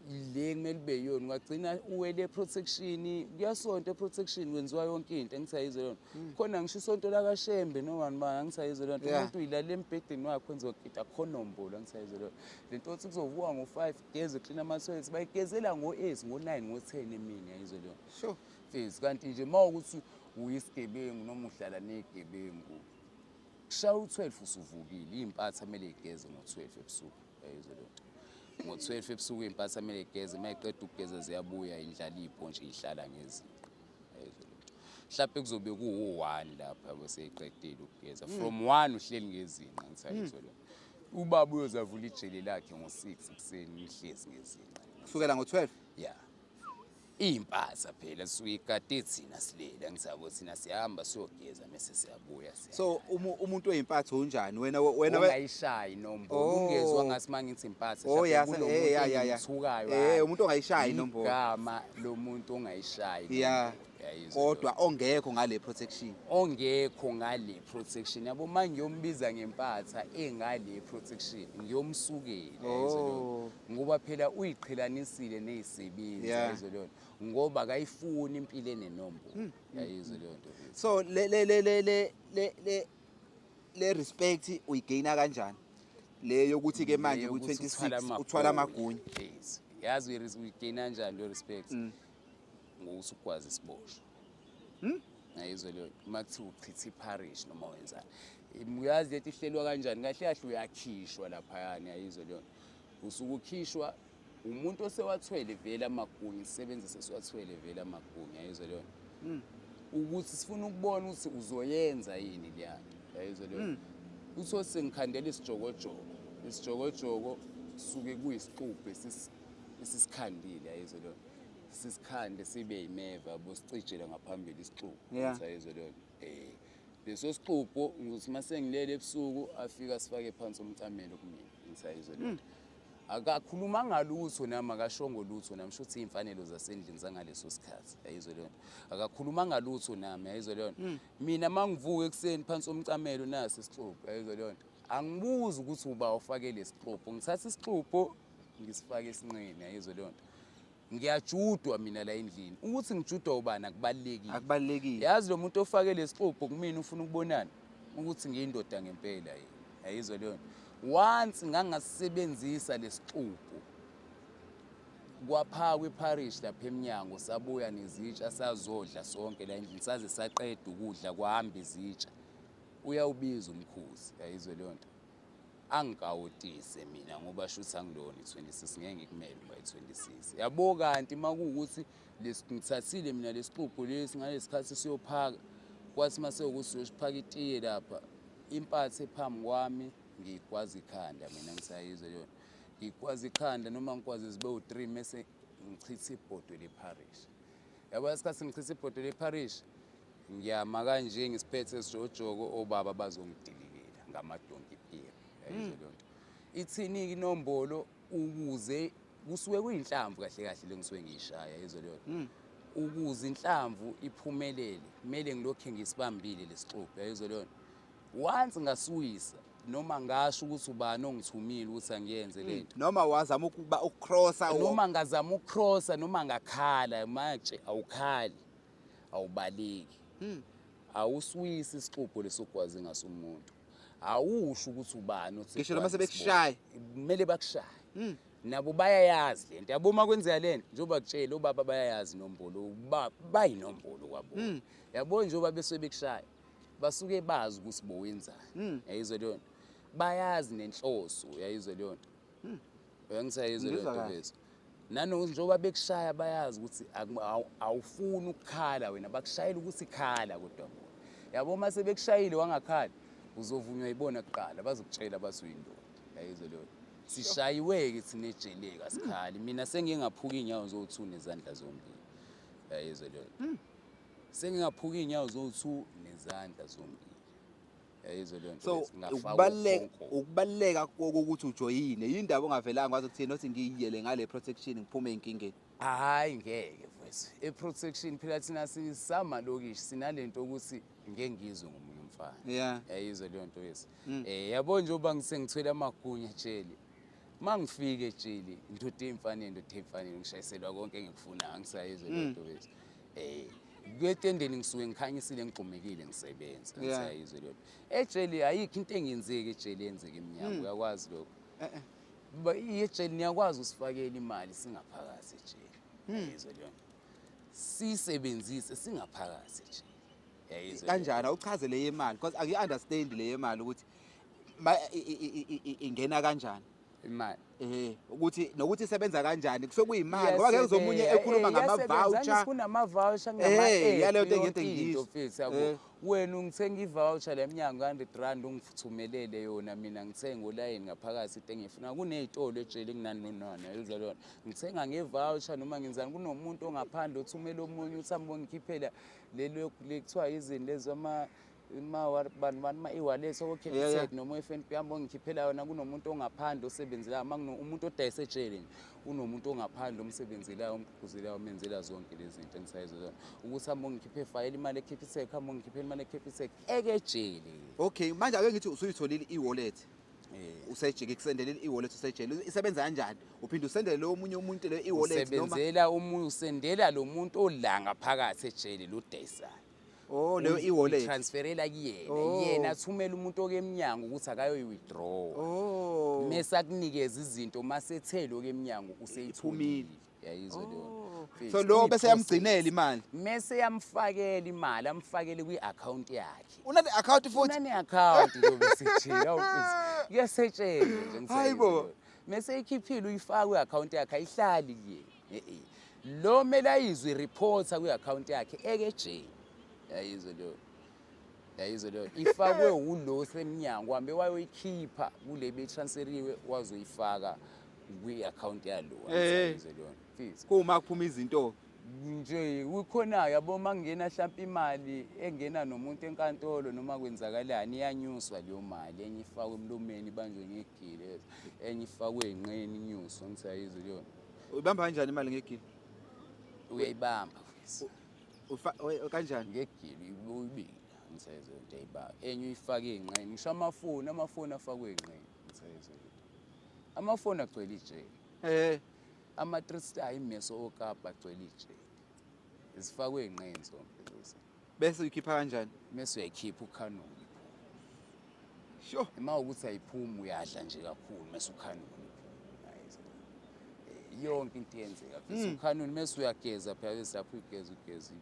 Le kumele ube yiyona, ungagcina uwele protection, kuyasonto protection kwenziwa yonke into, angithi ayizwe leyo nto. Khona ngisho isonto lakaShembe noma bani, angithi ayizwe leyo nto. Umuntu uyilala embhedeni wakhe wenziwa yonke into, akukho nombolo, angithi ayizwe leyo nto. Le nto othi kuzovuka ngo-5, geze, clean ama-toilet, bayigezela ngo-8, ngo-9, ngo-10 emini, ayizwe leyo nto. Mfethu, kanti nje uma ukuthi uyisigebengu noma uhlala nezigebengu, kushaya u-12 usuvukile, iy'mpatha kumele y'geze ngo-12 ebusuku, ayizwe leyo nto. Ngo-12 ebusuku iy'mpatha kumele y'geze, uma y'qeda ukugeza ziyabuya, indlala iy'pontshi y'hlala ngezinqa, ayizwe leyo nto. Mhlampe kuzobe kuwu-1 lapha yabo seyiqedile ukugeza. From 1 uhleli ngezinqa, ngithi ayizwe leyo nto. Ubaba uyozavula ijele lakhe ngo-6 ekuseni, uhlezi ngezinqa. Kusukela ngo-12? Yeah. Iy'mpatha phela sisuke ikade thina silele, angithi yabo thina siyahamba siyogeza mese siyabuya, siya. So umuntu oyimpatha unjani? Wena wena we- Ongayishayi inombolo, Oh. ungezwa ngathi uma ngithi impatha, Oh, mhlawumbe yeah, kunomuntu yeah, yeah, yeah. engimthukayo, hhayi. Umuntu ongayishayi inombolo. Igama lomuntu ongayishayi inombolo. Uyayizwa. Kodwa ongekho ngale protection. Ongekho ngale protection, yabo, uma ngiyombiza ngempatha engale protection, ngiyomsukela, uyayizwa leyo nto. Ngoba phela uyiqhelanisile ney'sebenzi, uyayizwa leyo nto, ngoba akayifuni impilo enenombolo, uyayizwa leyo nto. So le respect uyigaina kanjani? Le yokuthi ke manje ku Leyo ukuthi uthwala 26 uthwala amagunya. Yes. Yazi uyigaina kanjani leyo respect? Ngokuthi ukwazi isiboshwa. Ngayizwa leyo, uma kuthiwa uchitha iparish noma wenzani. Uyazi lento ihlelwa kanjani? Kahle kahle uyakhishwa laphayana, yayizwa leyo nto. Usuke ukhishwa umuntu osewathwele vele amagunya, isisebenzi sesiwathwele vele amagunya, yayizwa leyo nto. Ukuthi sifuna ukubona ukuthi uzoyenza yini leya nto, yayizwa leyo nto. Uthi sengikhandela isijokojoko, isijokojoko suke kuyisixubho esisikhandile, yayizwa leyo nto. Sisikhande sibe yimeva, yabo, sicijele ngaphambili isixubho, yayizwa leyo nto. Leso sixubho ngizothi uma sengilele ebusuku afika sifake phansi umcamelo kumina, ngisayizwa leyo nto. Akakhuluma ngalutho nami, akashongo lutho nami, shuthi iy'mfanelo zasendlini zangaleso sikhathi, yayizwa leyo nto. Akakhuluma ngalutho nami, yayizwa leyo nto. Mina uma ngivuka ekuseni phansi omcamelo nasi isixubho, yayizwa leyo nto. Angibuzi ukuthi uba ufake lesixubho, ngithatha isixubho ngisifake esinqeni, yayizwa leyo nto. Ngiyajudwa mina la endlini, ukuthi ngijudwa ubani akubalulekile. Akubalulekile. Yazi lo muntu ofake lesixubho kumina ufuna ukubonana ukuthi ngiyindoda ngempela yini, yayizwa leyo nto. Once ngangasebenzisa lesixubho kwaphakwa iparish lapha eminyango, sabuya nezitsha sazodla sonke la endlini, saze saqeda ukudla kwahamba izitsha. Uyawubiza umkhuzi, yayizwa leyo nto, angikawotise mina ngoba shuthi angilona i-26, ngeke ngikumele uba i-26, yabo. Kanti uma kuwukuthi ngithathile mina lesixubho lesi ngalesikhathi siyophaka, kwathi mase ukuthi siyosiphaka itiye lapha, impathe phambi kwami ngiyigwaza ikhanda mina, ngisayizwa leyo nto. Ngigwaza ikhanda noma ngikwazi zibe u-3, mese ngichitha ibhodwe leparish, yabo. Isikhathi ngichitha ibhodwe leparish, ngiyama kanje ngisiphethe esijokojoko, obaba bazongidilikela ngamadonki piri, yayizwa leyo nto. Ithini-ke inombolo? Ukuze kusuke kuyinhlamvu kahle kahle le ngisuke ngiyishaya, yayizwa leyo nto. Ukuze inhlamvu iphumelele kumele ngilokhu ngisibambile lesixubho, yayizwa leyo nto. Once ngasuwisa noma ngasho ukuthi ubani ongithumile ukuthi angiyenze lento, noma wazama ukuba ukucrossa, noma ngazama ukucrossa, noma ngakhala manje, awukhali, awubaleki, awuswisi isixubho lesogwazi ngasumuntu, awusho ukuthi ubani othi Ngisho noma gwazi sebekushaya. isibopho. Kumele bakushaye nabo, bayayazi lento, yabo. Uma kwenzeka lento, njengoba kutshela obaba bayayazi inombolo, bayinombolo kwabo, yabo. Njengoba bese bekushaya basuke bazi ukuthi bowenzani, yayizwa leyo nto, bayazi nenhloso, yayizwa leyo nto, uyangisayizwa leyo Ngizwa nto kahle. lezo. Nanokuthi njengoba bekushaya bayazi ukuthi awufuni ukukhala wena, bakushayela ukuthi khala, kodwa bona, yabo, uma sebekushayile wangakhala uzovunywa yibona kuqala, bazokutshela bathi uyindoda, yayizwa leyo nto. Sishayiwe-ke thina ejeleka, asikhali. Mina sengike ngaphuka iy'nyawo zowu-2 nezandla zombili, yayizwa leyo nto. Sengingaphuka iy'nyawo zowu-2 nezandla zombili, yayizwa leyo nto. So Ngafaka ukubaluleka ukhonko. Ukubaluleka kokuthi ujoyine yindaba ongavelanga wazi ukuthini othi ngiyiyele ngale protection ngiphume ey'nkingeni. Hayi, ngeke mfethu, e-protection phela thina sisamalokishi sinalento ukuthi ngeke ngizwe ngomunye umfana, yayizwa leyo nto yesi. Yabo, njengoba ngisengithwele amagunya ejele, uma ngifika ejele, indoda eyimfanele, indoda eyimfanele, ngishayiselwa konke engikufunayo, angisayizwe leyo nto bese. Kwetendeni ngisuke ngikhanyisile, ngigxumekile, ngisebenza, angisayizwe leyo nto. Ejele ayikho into engenzeki ejele yenzeka emnyango, uyakwazi lokho. Ejele niyakwazi usifakela imali singaphakathi ejele, yayizwa leyo nto, siyisebenzise singaphakathi ejele, yayizwa leyo nto. Kanjani? Awuchaze le yemali because angi-understand le yemali ukuthi ingena kanjani. Imali? Ukuthi nokuthi isebenza kanjani, kusuke kuyimali ngoba ngeke uzomunye ekhuluma ngama-voucher. Kunama-voucher. Yaleyo nto engiyede ngiyizwe. Mfethu, yabo, wena ungithenga i-voucher la emnyango 100 rand, ungithumelele yona, mina ngithenga olayini ngaphakathi into engiyifuna. Kuney'tolo ejele kunani nonani, yayizwa leyo nto. Ngithenga nge-voucher noma ngenzani, kunomuntu ongaphandle othumela omunye ukuthi hambe ngikhiphela lelo lekuthiwa izini lezi ama Ma bani bani ma e-wallet owo-Capitec noma o-FNB, hamba ongikhiphela yona. Kunomuntu ongaphandle osebenzelayo, uma umuntu odayisa ejele nje, unomuntu ongaphandle omsebenzelayo, omgqugquzelayo, omenzela zonke lezi zinto engisayizo zona, ukuthi hamba ongikhiphele fayela imali e-Capitec, hamba ongikhiphele imali e-Capitec ekejele. Okay, manje ake ngithi usuyitholile i-wallet. Usejike kusendelile i-wallet usejele, isebenza kanjani? Uphinde usendele lo omunye umuntu le i-wallet noma usebenzela umuntu, usendela lo muntu ola ngaphakathi ejele, lo dayisayo. Oh, leyo i-wallet. Transferela kuyena. Yena athumela umuntu oke emnyango ukuthi akayoyi-withdraw. Mese akunikeza izinto masethelo ke emnyango useyithumile. Yayizwa leyo. So lo bese yamgcinela imali. Mese yamfakela imali, amfakele kwi-account yakhe. Unane account futhi? Unane account nje besejele, awu please. Kuyasetshenzwa nje ngisayizwa. Hayibo. Mese ikhiphile uyifaka kwi-account yakhe, ayihlali kuyena. Eh. Lo mele ayizwe i-reporter kwi-account yakhe ekejele. Yayizwa leyo. Yayizwa leyo. Ifakwe ulo semnyango, hambe wayoyikhipha kule betransferiwe wazoyifaka kwi-account yalo. Yayizwa leyo. Fisi. Kuma kuphuma izinto nje kukhona, yabo, makungena hlampe imali engena nomuntu enkantolo noma kwenzakalani, iyanyuswa leyo mali, enye ifakwe emlomeni ibanjwe ngegile, enye ifakwe enqeni inyuswa, ngithi ayizwe leyo. Uyibamba kanjani imali ngegile? Uyayibamba mfisi. Kanjani? Ngegile uyibika, ngithi ayizwe into, ayibamba, enye uyifake enqeni, ngisho amafoni afakwe enqeni, ngithi ayizwe, amafoni agcwele ijele. Ama-three star imeso okapa agcwele ijele, zifakwe ey'nqeni zonke lezi. Bese uyikhipha kanjani? Mese uyayikhipha ukhanuni. Uma ukuthi ayiphumi uyadla nje kakhulu, mese ukhanuni. Yonke into iyenzeka bese ukhanuni, mese uyageza phela, bese lapho uyigeza, ugeza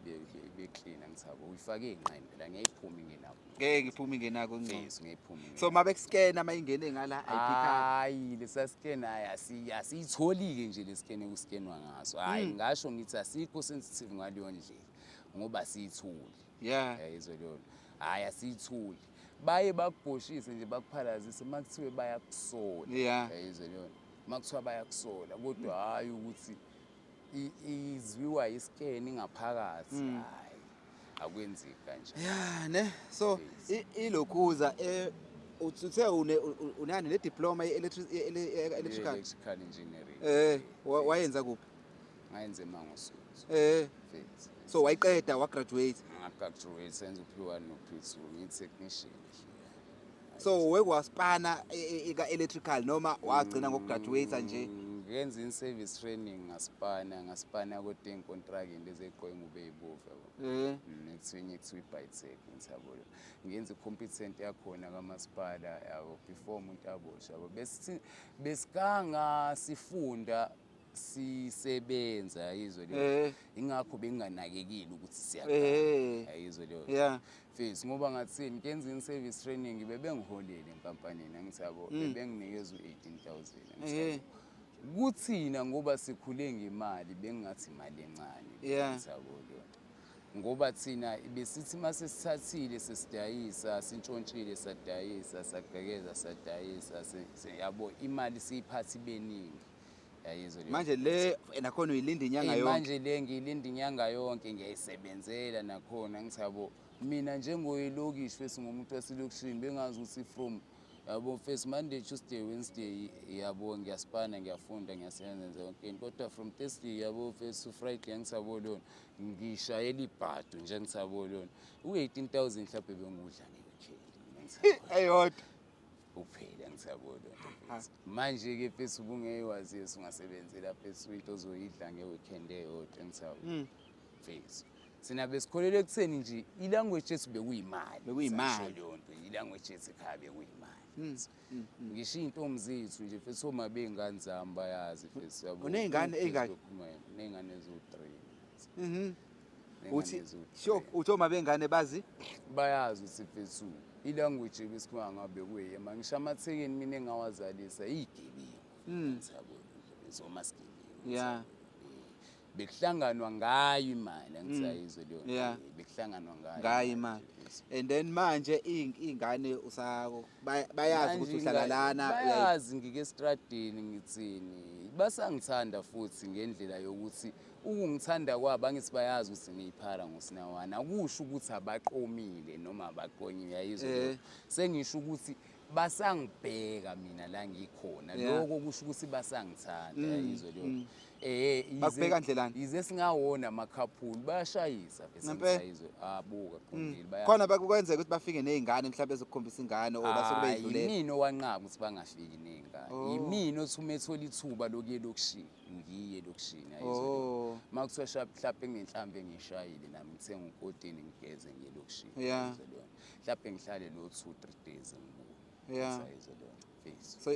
ibe clean, angithabo uyifake ey'nqeni phela, ngeke iphume ingenakho. Ngeke iphume ingenako ngcono. Yes, ngeke iphume. So uma bekuskena, uma ingene ngala, ayipick up? Hayi, lesa scan, hayi, asiyitholi-ke nje le scan ekuskenwa ngaso. Hhayi, ngasho ngithi asikho sensitive ngaleyo ndlela ngoba asiyitholi. Yayizwa leyo nto? Hhayi, asiyitholi, baye bakubhoshise nje, bakuphalazise uma kuthiwe bayakusola. Yayizwa leyo nto? Uma kuthiwa bayakusola, kodwa hhayi ukuthi izwiwa iscan ingaphakathi, hhayi, akwenzeki kanje. Yeah, ne. So ilokhuza uthe unani ne diploma ye-electrical electrical engineering. Wayenza kuphi? Ngayenza eMangosuthu. Fethu. So wayiqeda, wagraduate? Ngagraduate, senza u-P1 no-P2, ngiyi-technician. So wekwaspana ka-electrical noma wagcina ngokugraduate nje? Ngenza in-service training, ngaspana kodwa ey'nkontrakini lezi ey'gqoke ingubo ey'bovu, yabo. Ekuthiwa enye kuthiwa i-Bytech, ngithi yabo, ngenza i-competent yakhona kamasipala, yabo, before umuntu aboshwe, yabo. Besithi besikanga sifunda sisebenza, yayizwa leyo? Ingakho benginganakekile ukuthi siyaganga. Yayizwa leyo? Face, ngoba ngathini, ngenza in-service training, bebengiholele enkampanini, angithi yabo, bebenginikeza u-18,000, angithi yabo. Kuthina ngoba sikhule ngemali, bengingathi imali encane, angithi yabo leyo nto. Ngoba thina besithi mase sithathile sesidayisa, sintshontshile sadayisa, sagqekeza sadayisa, yabo, imali siyiphatha ibeningi, yayizwa leyo? Manje le nakhona uyilinda inyanga yonke? Manje le ngiyilinda inyanga yonke, ngiyayisebenzela nakhona, ngithi yabo, mina njengoyilokishi fesi, ngumuntu waselokishini, bengazi ukuthi from, yabo, first Monday, Tuesday, Wednesday, yabo, ngiyaspana, ngiyafunda, ngiyasebenza, ngenza yonke into, kodwa from Thursday, yabo, first to Friday, angisabo lona, ngishayela ibhadu nje, angisabo lona, u-18,000 mhlawumbe bengudla nge-weekend. Eyodwa? Kuphela, ngisabo lona. Manje-ke mfethu, ubungeke wazi ungasebenzela mfethu into ozoyidla nge-weekend eyodwa, ngisabo mfethu. Thina besikholelwa ekutheni nje ilanguage yethu bekuyimali. Bekuyimali. Sasho leyo nto, ilanguage yethu ekhaya bekuyimali. Ngisho iy'ntombi zethu nje mfethu, oma bey'ngane zami bayazi mfethu, yabo. Uney'ngane ey'ngaki? Ney'ngane eziwu-3. Uthi sure, uthi oma bengane bazi? Bayazi ukuthi mfethu ilanguage ebesikhuluma ngayo bekuyeyema. Ngisho amathekeni mina engawazalisa iy'gebengu. Yabo, zomasigebengu. Bekuhlanganwa ngayo imali, angisayizwe leyo nto. Bekuhlanganwa ngayo ngayo imali. And then manje iy'ngane bayazi ukuthi uhlala lana? Bayazi, ngike estradini, ngithini, basangithanda futhi ngendlela yokuthi Ukungithanda kwabo, angithi bayazi ukuthi ngiyiphara ngosinawana, akusho ukuthi abaqomile noma abaqonyiwe, yayizwa leyo. Sengisho ukuthi basangibheka mina la ngikhona. Lokho kusho ukuthi basangithanda, yayizwa leyo. Bakubheka ndlelani? Yize singawona amakhaphulu, bayashayisa vese. Ngempela? Ngisayizwe abuka qondile Khona bakwenzeka ukuthi bafike ney'ngane, mhlawumbe ezokukhombisa ingane, or basuke Hayi, beyidlulela? Yimina owanqaba ukuthi bangafiki ney'ngane. Yimina othi uma ethola ithuba lokuya elokishini, ngiye elokishini, ayizwa leyo. Uma kuthiwa mhlawumbe nginenhlamvu engiyishayile nami, ngithenga ukotini, ngigeze, ngiye elokishini. Ayizwa leyo nto. Mhlawumbe ngihlale lo 2, 3 days, ngibuye. Ayizwa leyo nto, face. So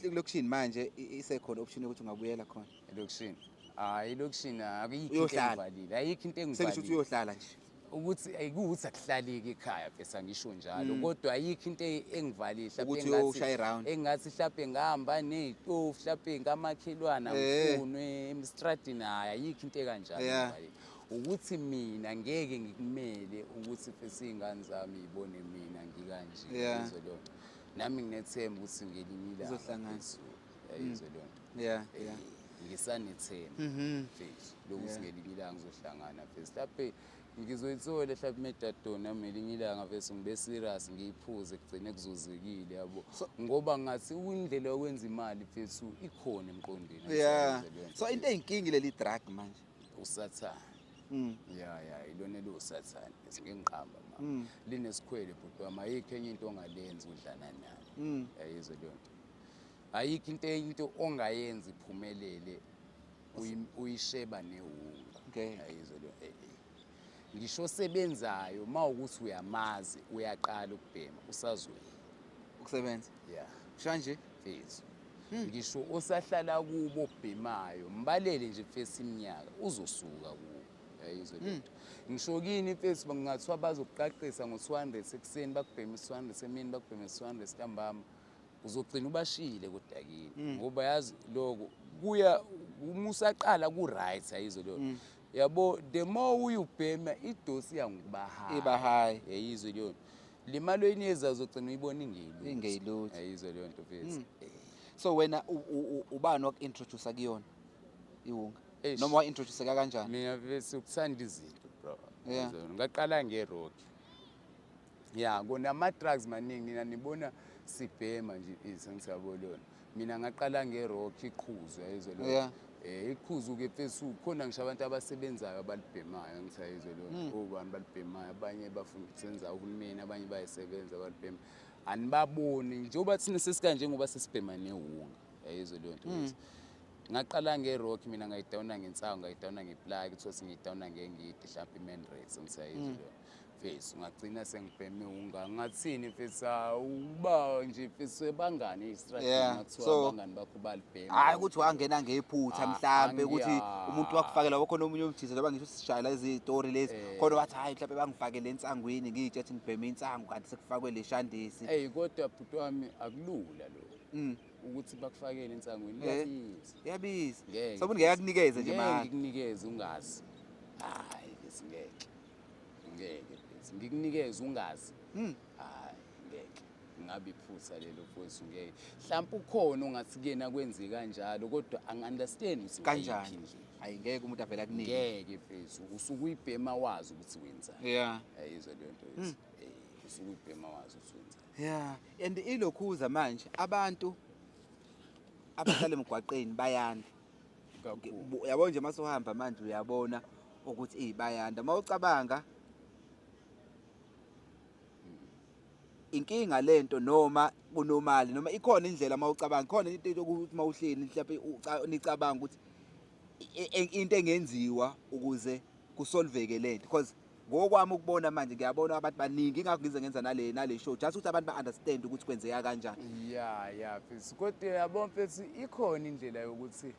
elokishini manje isekhona option yokuthi ungabuyela khona? Elokishini, hhayi, elokishini akuyikho into Uyohlala? engivalile, ayikho into Sengisho ukuthi engivalile. uyohlala nje. Ukuthi ayikuwukuthi akuhlaleki ekhaya bese, angisho njalo, kodwa ayikho into engivalile mhlawumbe. Ukuthi uyoshaya i-round. Engathi mhlawumbe ngihamba ney'tofu mhlawumbe ngamakhelwane, ngifunwe emstradini, hhayi, ayikho into ekanjalo engivalile. Ukuthi mina ngeke ngikumele ukuthi futhi iy'ngane zami y'bone mina ngikanje. Yizwe leyo nto. Nami nginethemba ukuthi ngelinye ilanga Izohlangana. phezulu, yayizwe leyo nto. Ngisanethemba mfethu lokuthi ngelinye ilanga ngizohlangana mfethu, mhlawumbe ngizoyithola mhlawumbe imethadone nami ngelinye ilanga mfethu, ngibe serious, ngiyiphuze, kugcine kuzuzekile, yabo, ngoba ngathi indlela yokwenza imali mfethu ikhona emqondweni. Angisayenza leyo nto. So into eyinkingi leli drug manje? Usathane. Ya, ilona eliwusathane, ngingiqamba ma linesikhwele, bhuti wami. Ayikho enye into ongalenza udlana nayo. Yayizwe leyo nto. Ayikho into enye into ongayenza iphumelele uyisheba newunga. Yayizwe leyo. Ngisho osebenzayo, uma ukuthi uyamazi uyaqala ukubhema, usazoyeka ukusebenza. Ya. Kusho nje? Mfethu, ngisho osahlala kubo obhemayo, mbalele nje mfethu iminyaka, uzosuka kubo, yayizwe le nto. Ngisho kini mfethu, kungathiwa bazokuqaqisa ngo-200 ekuseni, bakubheme i-200 emini, bakubheme i-200 ntambama, uzogcina ubashiyile kodwa kini, ngoba yazi lokho kuya uma usaqala ku-right, ayizwe leyo, yabo. The more uyubhema, idosi iyangokuba high. Iba high. Yayizwe leyo nto. Le mali oyineza uzogcina uyibona ingeyilutho. Ingeyilutho. Yayizwe leyo nto mfethu. So wena ubani waku-introduce kuyona iwunga? Eish. Noma wa-introduce kanjani? Mina mfethu, ukuthanda izinto, bro. Yayizwa, ngaqala nge-rock. Ya, kona ama-drugs maningi, nina nibona sibhema nje isengisiyabo lona. Mina ngaqala nge-rock, iqhuzu, yayizwe lona. Iqhuzu-ke mfethu, khona ngisho abantu abasebenzayo abalibhemayo, angithi ayizwe lona. Obani balibhemayo, abanye bafuna ukusenza uhulumeni, abanye bayisebenza balibhema. Anibaboni njengoba thina sesikanje, ngoba sesibhema newunga, yayizwe leyo nto mfethu. Ngaqala nge-rock mina, ngayidawuna ngensangu, ngayidawuna ngeplaki, kuthiwa sengiyidawuna ngengidi, mhlawumbe i-Mandrax, angithi ayizwe leyo mfethu. Ngagcina sengibheme unga ngathini mfethu, uba nje mfethu bangani ey'stradini, kuthiwa abangani bakho balibhema. Hayi, ukuthi wangena ngephutha, mhlambe ukuthi umuntu wakufakela, wakhona omunye umjisa, njengoba ngisho sishayela izitori lezi, khona wathi hayi, mhlawumbe bangifakele ensangwini, ngiyitshe ukuthi ngibheme insangu, kanti sekufakwe le shandisi. Eyi, kodwa bhuti wami, akulula lokho ukuthi bakufakele insangwini. Kuyabiza. Iyabiza. Ngeke. So umuntu ngeke akunikeze nje Ngeke mahhala? Ngikunikeze ungazi, hayi mfethu, ngeke, ngeke mfethu ngikunikeze ungazi. Hayi, ngeke, ngabe iphutha lelo mfowethu, ngeke. Mhlawumbe ukhona ongathi kuyena kwenze kanjalo, kodwa angi-understand ukuthi ngayiphi Kanjani? indlela. Hayi, ngeke umuntu avele akunike. Ngeke mfethu, usuke uyibhema wazi ukuthi wenzani. Yayizwa leyo nto yethu. Usuke uyibhema wazi ukuthi wenzani. Yeah, and ilokhuza manje abantu abahlala emgwaqeni bayanda. Kakhulu. Yabo nje masuhamba manje uyabona ukuthi bayanda. Mawucabanga inkinga lento, noma kunomali, noma ikhona indlela, mawucabanga khona into yokuthi mawuhleli mhlawumbe nicabanga ukuthi into engenziwa ukuze kusolveke lento, because ngokwami ukubona manje ngiyabona abantu baningi, ingakho ngize ngenza nale show, just ukuthi abantu ba-understand ukuthi kwenzeka kanjani. Ya, mfethu, kodwa yabo mfethu, ikhona indlela yokuthi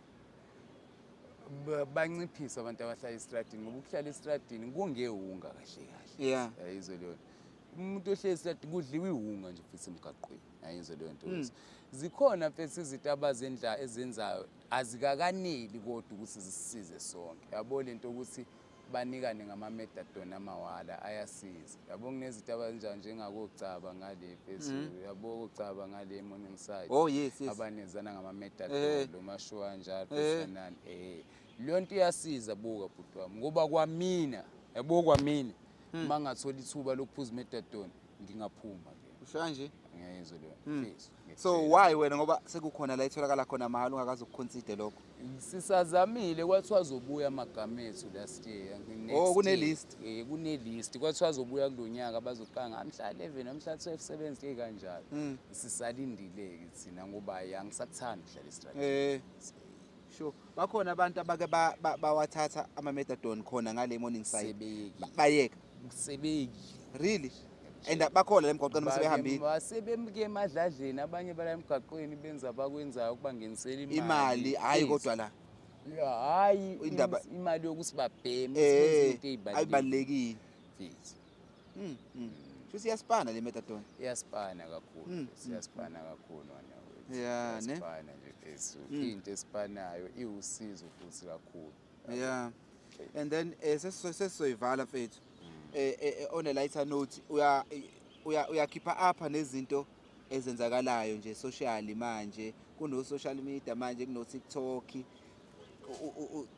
banciphise abantu abahlala estradini, ngoba ukuhlala estradini kungewunga kahle kahle. Yayizwe leyo nto. Umuntu ohleli estradini, kudliwa iwunga nje futhi emgaqweni, yayizwe leyo nto. Zikhona mfethu izinto abazendla ezenzayo, azikakaneli kodwa ukuthi zisisize sonke, yabo. Lento ukuthi banikane ngama-methadone amawala ayasiza, yabo. Kunezinto abanjani njengakocaba ngale phezulu, yabo, kocaba ngale Morningside. Oh, yes. Abanezana ngama-methadone, lo mashow kanjalo, nani. Leyo nto iyasiza, buka bhuti wami, ngoba kwamina, yabo, kwamina uma ngathola ithuba lokuphuza imethadone ngingaphuma ke. Usho kanje? Ngiyayizwa leyo mfethu. So why wena, ngoba sekukhona la itholakala khona mahhala, ungakaze ukuconsider lokho? Sisazamile, kwathiwa azobuya amagama ethu last year, next Oh, kune year. List. Kune list, kwathiwa azobuya kulo nyaka, bazoqala ngamhla 11, namhla 12, sebenze kanjalo. Sisalindile-ke thina ngoba angisakuthandi ukuhlala estradini. Sure, bakhona abantu abake bawathatha ama-methadone khona ngale Morningside? Sebeyekile. Bayeka? Sebeyekile. Really? And bakhona la emgwaqweni uma sebehambile? Sebemke emadladleni, abanye bala emgaqweni benza abakwenzayo ukubangenisela imali. Imali, hhayi. Yes. Kodwa la Ya, hhayi. Imali yokuthi babheme, benze into ey'balulekile. Ayibalulekile. Mfethu. Shuthi iyaspana le methadone. Iyaspana kakhulu, mfethu, iyaspana kakhulu wena wethu. Yeah, ne? Iyaspana nje mfethu, into espanayo iwusizo futhi kakhulu. Yeah, and then sesizoyivala mfethu. On a lighter note, uya uyakhipha apha nezinto ezenzakalayo nje socially manje, kuno social media manje, kuno TikTok.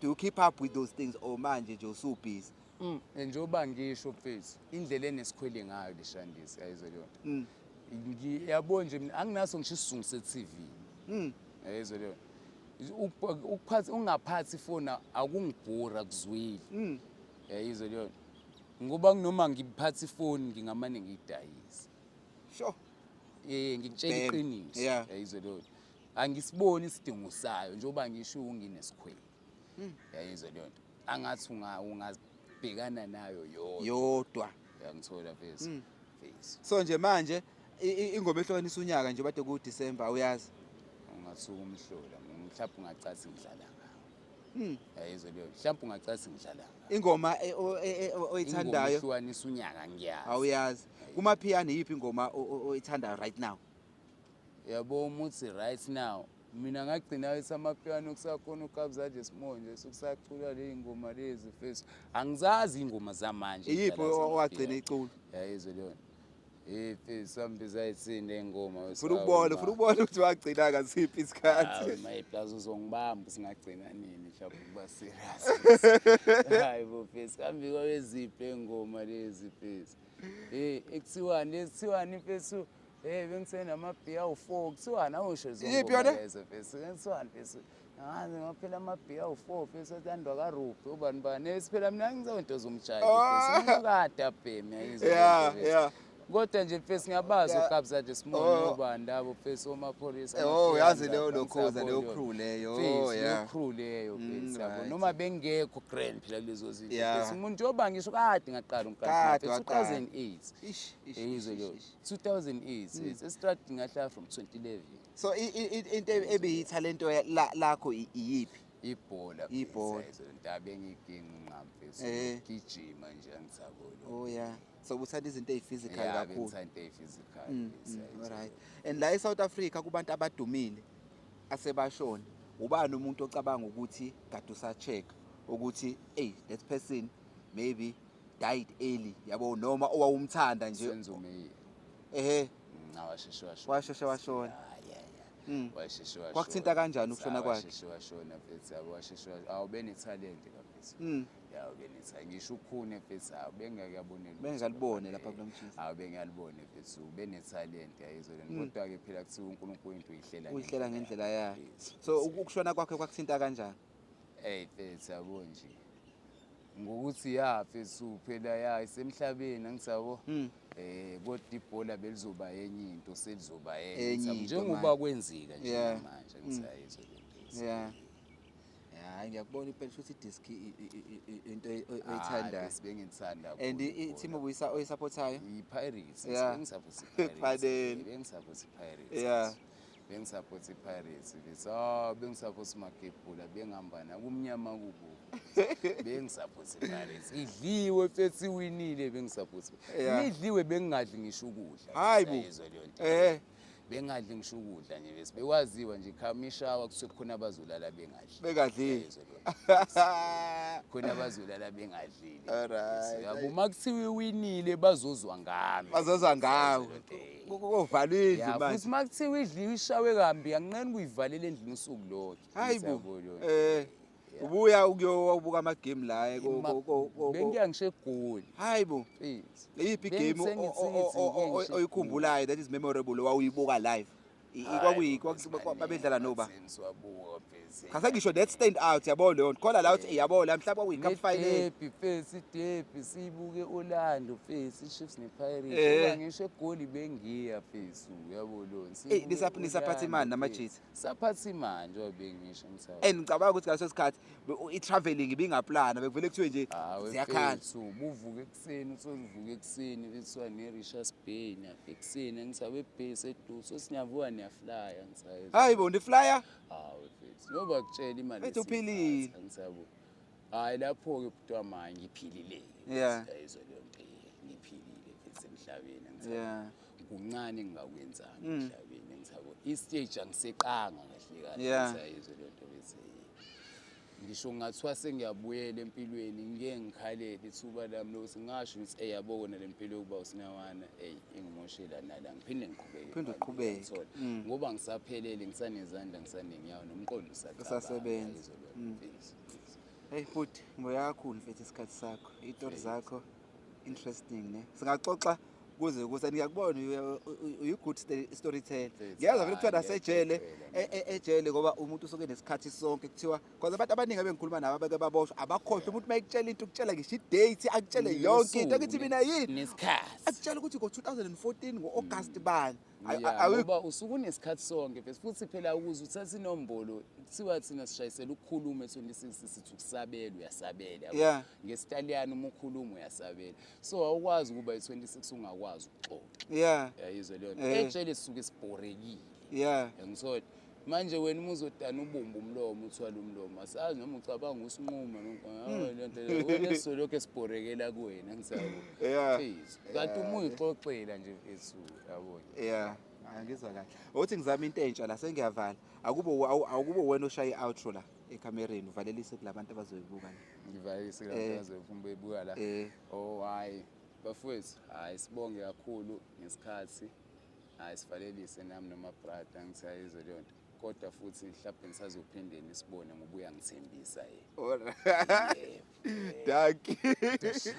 Do you keep up with those things or manje nje usubusy? Njengoba ngisho mfethu, indlela enesikhwele ngayo le shandisi, ayizwe leyo nto. Yabo nje, mina anginaso ngisho isizungu se-TV. Ayizwe leyo nto. Ukuphatha ungaphathi ifoni akungibhora kuzwile. Yayizwe leyo nto. Ngoba kunoma ngiphatha ifoni ngingamane ngiyidayise. Ngikutshela iqiniso. Yayizwe leyo nto. Angisiboni isidingo sayo njengoba ngisho nginesikhwele. Yayizwe leyo nto. Angathi ungabhekana nayo yodwa. Yodwa. Uyangithola mfethu? Mfethu. So nje manje ingoma ehlukanisa unyaka nje bade ku December, uyazi? Ungathuka umhlola, mhlawumbe ungacathi ngidlala ngawo. Yayizwe leyo. Mhlawumbe ungacathi ngidlala ngawo. Ingoma oyithandayo? Ingoma ehlukanisa unyaka ngiyazi. Awuyazi. Kumapiano yiphi ingoma oyithandayo right now? Yabo, umuthi right now mina ngagcina ethi amapiano kusakhona uKabza De Small nje, sekusacula le ngoma lezi mfethu, angizazi ingoma zamanje. Iyiphi ey'dlala owagcina zamapiano. icula? Yayizwe leyo nto. Mfethu, sambiza ayithini le ngoma? Funa ukubona ukuthi wagcina ngasiphi isikhathi. My plus uzongibamba, singagcina nini mhlawumbe ukuba serious? Hayi bo mfethu, kambe kwaweziphi ley'ngoma lezi mfethu? Ekuthiwani ekuthiwani mfethu? Bengisenamabhiya awu-4, kuthiwani? Awusho lezo Iyiphi ngoma yona? lezo mfethu. Kuthiwani mfethu? Ngaze ngaphela amabhiya awu-4 mfethu, athandwa kaRuby, ubani bani. Phela mina ngizonto zomjayi mfethu, umuntu kade abheme, yayizwa leyo nto mfethu. Kodwa nje mfethu ngiyabazi uKabza De Small nobani labo mfethu, oMaphorisa. Oh, yazi leyo Amapiano, lokhuza leyo angisaboni. Crew leyo. Mfethu, leyo crew leyo mfethu, yabo. Noma bengekho grand phela kulezo zinto mfethu. Umuntu njengoba ngisho kade ngaqala umkhankaso Kade mfethu, waqala. 2008. Ish, ish, Yayizwe ish, leyo. ish. 2008, estradini ngahlala from 2011. So into ebiyithalento lakho iyiphi? Ibhola. Ibhola. Mfethu, nto bengiyiginqa nqa mfethu. Gijima nje, angisaboni. Oh yeah. So uthanda izinto ey'physical Yeah, kakhulu. bengithanda into ey'physical. Yes, yayizwe. Alright. And la eSouth Africa kubantu abadumile asebashona, ubani umuntu ocabanga ukuthi kade usa-check ukuthi hey, that person maybe died early, yabo, noma owawumthanda nje? Senzo Meyiwa. Washeshe washona. Washeshe washona. Yeah. Washeshe washona. Kwakuthinta kanjani ukushona kwakhe? Washeshe washona mfethu, yabo, washeshe washona. Awu, benethalente kabisa. Ya, ubenethalente. Ngisho ukhune mfethu, awu, bengeke yabone lutho. Bengingalibone lapha kulo mtshisi. Awu, bengalibone mfethu, benethalente, yayizwe lento. Kodwa-ke phela kuthiwa uNkulunkulu into uyihlela Uyihlela ngendlela yakhe. Yes. So ukushona kwakhe kwakuthinta kanjani? Ey mfethu, yabo nje ngokuthi ya mfethu, phela ya isemhlabeni, angisabo. Kodwa ibhola belizoba enye into, selizoba enye Enye angisabo. Into Njengoba manje. kwenzeka nje manje, angisayizwe lento. Yeah. Hayi, ngiyakubona impela ukuthi idiski into oyithandayo. Hayi, bengithanda And i-team oyisupportayo? I-Pirates. Bengisupport i-Pirates. Kufanele. Bengisupport i-Pirates. Bengisupport i-Pirates bese bengisupport Magebhula, bengihamba nakumnyama kubo. Bengisupport i-Pirates. Idliwe mfethu, iwinile, bengisupport. Idliwe bengingadli ngisho ukudla. Hayi bo. Uyayizwa leyo nto. Bengadli ngisho ukudla nje, bese bekwaziwa nje khama ishawa kusuke khona abazolala bengadli. Bengadlile. Uyayizwa leyo nto. Khona abazolala bengadlile. Yabo, uma kuthiwa iwinile bazozwa ngami. Bazozwa ngawe. Uyayizwa leyo nto. Kovalwa indlu Ya, manje. futhi uma kuthiwa idliwe ishawe kambi, anginqeni ukuyivalela endlini usuku lonke. Hayi bo. Uyayizwa leyo nto. Ubuya ukuyobuka ama game la ko Bengiya ngisho eGoli. Hayi bo. Please. Iyiphi game Bengisengithi ngiye ngisho oyikhumbulayo that is memorable wawuyibuka live? Hayi, Babedlala noba? Siwabuka pheze. Khase ngisho that stand out, yabo, leyo nto. Khona la uthi, yabo, la mhlawumbe kwakuyi cup final. Ne-derby face, i-derby siyibuke Orlando face, i-Chiefs ne-Pirates. Ngoba ngisho eGoli bengiya face, uyabo lo. Eh, nisaphatha imali namajita? Saphatha imali njengoba bengisho ngithawa. And ngicabanga ukuthi ngaleso sikhathi i-travelling ibingaplana, bekuvele kuthiwe nje Hawe ziyakhala. mfethu, buvuka ekuseni, uthole uvuka ekuseni bethiwa ne-Richards Bay niyafika ekuseni, angithi ebhesi eduze, so siniyavuka niyaflya, angithi. Hayi bo, niflya? Hawe mfethu, ngoba kutshela imali Mfethu, esiyiphatha, uphilile. angithi yabo. Hayi, lapho-ke bhuti wami, hhayi, ngiphilile-ke. Yayizwa leyo nto, ngiphilile mfethu emhlabeni, angithi yabo. Kuncane engingakwenzanga emhlabeni, angithi yabo. I-stage angiseqanga kahle kahle, angithi yayizwa leyo nto bese. Ngisho kungathiwa sengiyabuyela empilweni, ngike ngikhalele ithuba lami lokuthi ngingasho ngithi, eyi, yabo kona le mpilo yokuba uSinawana, eyi, ingimoshela nala, ngiphinde ngiqhubeke. Uphinde uqhubeke. Ngithole. Ngoba ngisaphelele, ngisanezandla, ngisanenyawo, nomqondo usacabanga. Usasebenza. Yayizwa leyo nto, mfethu. Hey futhi ngibuya kakhulu mfethu isikhathi sakho. Izitori zakho interesting ne. Singaxoxa kuze kuze, ngiyakubona uyi-good storyteller. Mfethu, Ngiyazi vele kuthiwa hayi, nasejele ngiyakutshela. ejele ngoba umuntu usuke nesikhathi sonke kuthiwa, because abantu abaningi abengikhuluma nabo abake baboshwa abakhohlwa. Umuntu mayekutshela into, ukutshela ngisho i-date, akutshele yonke into, akithi mina yini nesikhathi, akutshela ukuthi ngo-2014 ngo-August bani. Ngoba usuke unesikhathi sonke mfethu. Futhi phela ukuze uthathe inombolo, kuthiwa thina sishayisela ukukhuluma e-26, sithi ukusabela, uyasabela, yabo. NgesiTaliyane uma ukhuluma uyasabela, so awukwazi ukuba i-26 ungakwazi ukuxoxa. Yayizwa leyo nto? Ejele sisuke sibhorekile. Ngithola manje wena uma uzodana ubumba umlomo, uthwale umlomo, asazi noma ucabanga usinquma noma leyo nto leyo. Wena sizolokhu esibhorekela kuwena, ngisabo. Please, kanti uma uyixoxela nje mfethu, yabo. Yeah, angizwa kahle. Uthi ngizama into entsha la, sengiyavala. Akubo wena oshaya i-outro la ekamereni, uvalelise kulabantu abazoyibuka la. Ngivalelise kulabantu abazofuna bebuka la. Oh hayi bafowethu, hayi, sibonge kakhulu ngesikhathi. Hayi, sivalelise nami noma brother, ngithi ayizwe leyo nto, kodwa futhi mhlawumbe nisazophinde nisibone ngoba uyangithembisa yena. Alright. Yebo. Dankie.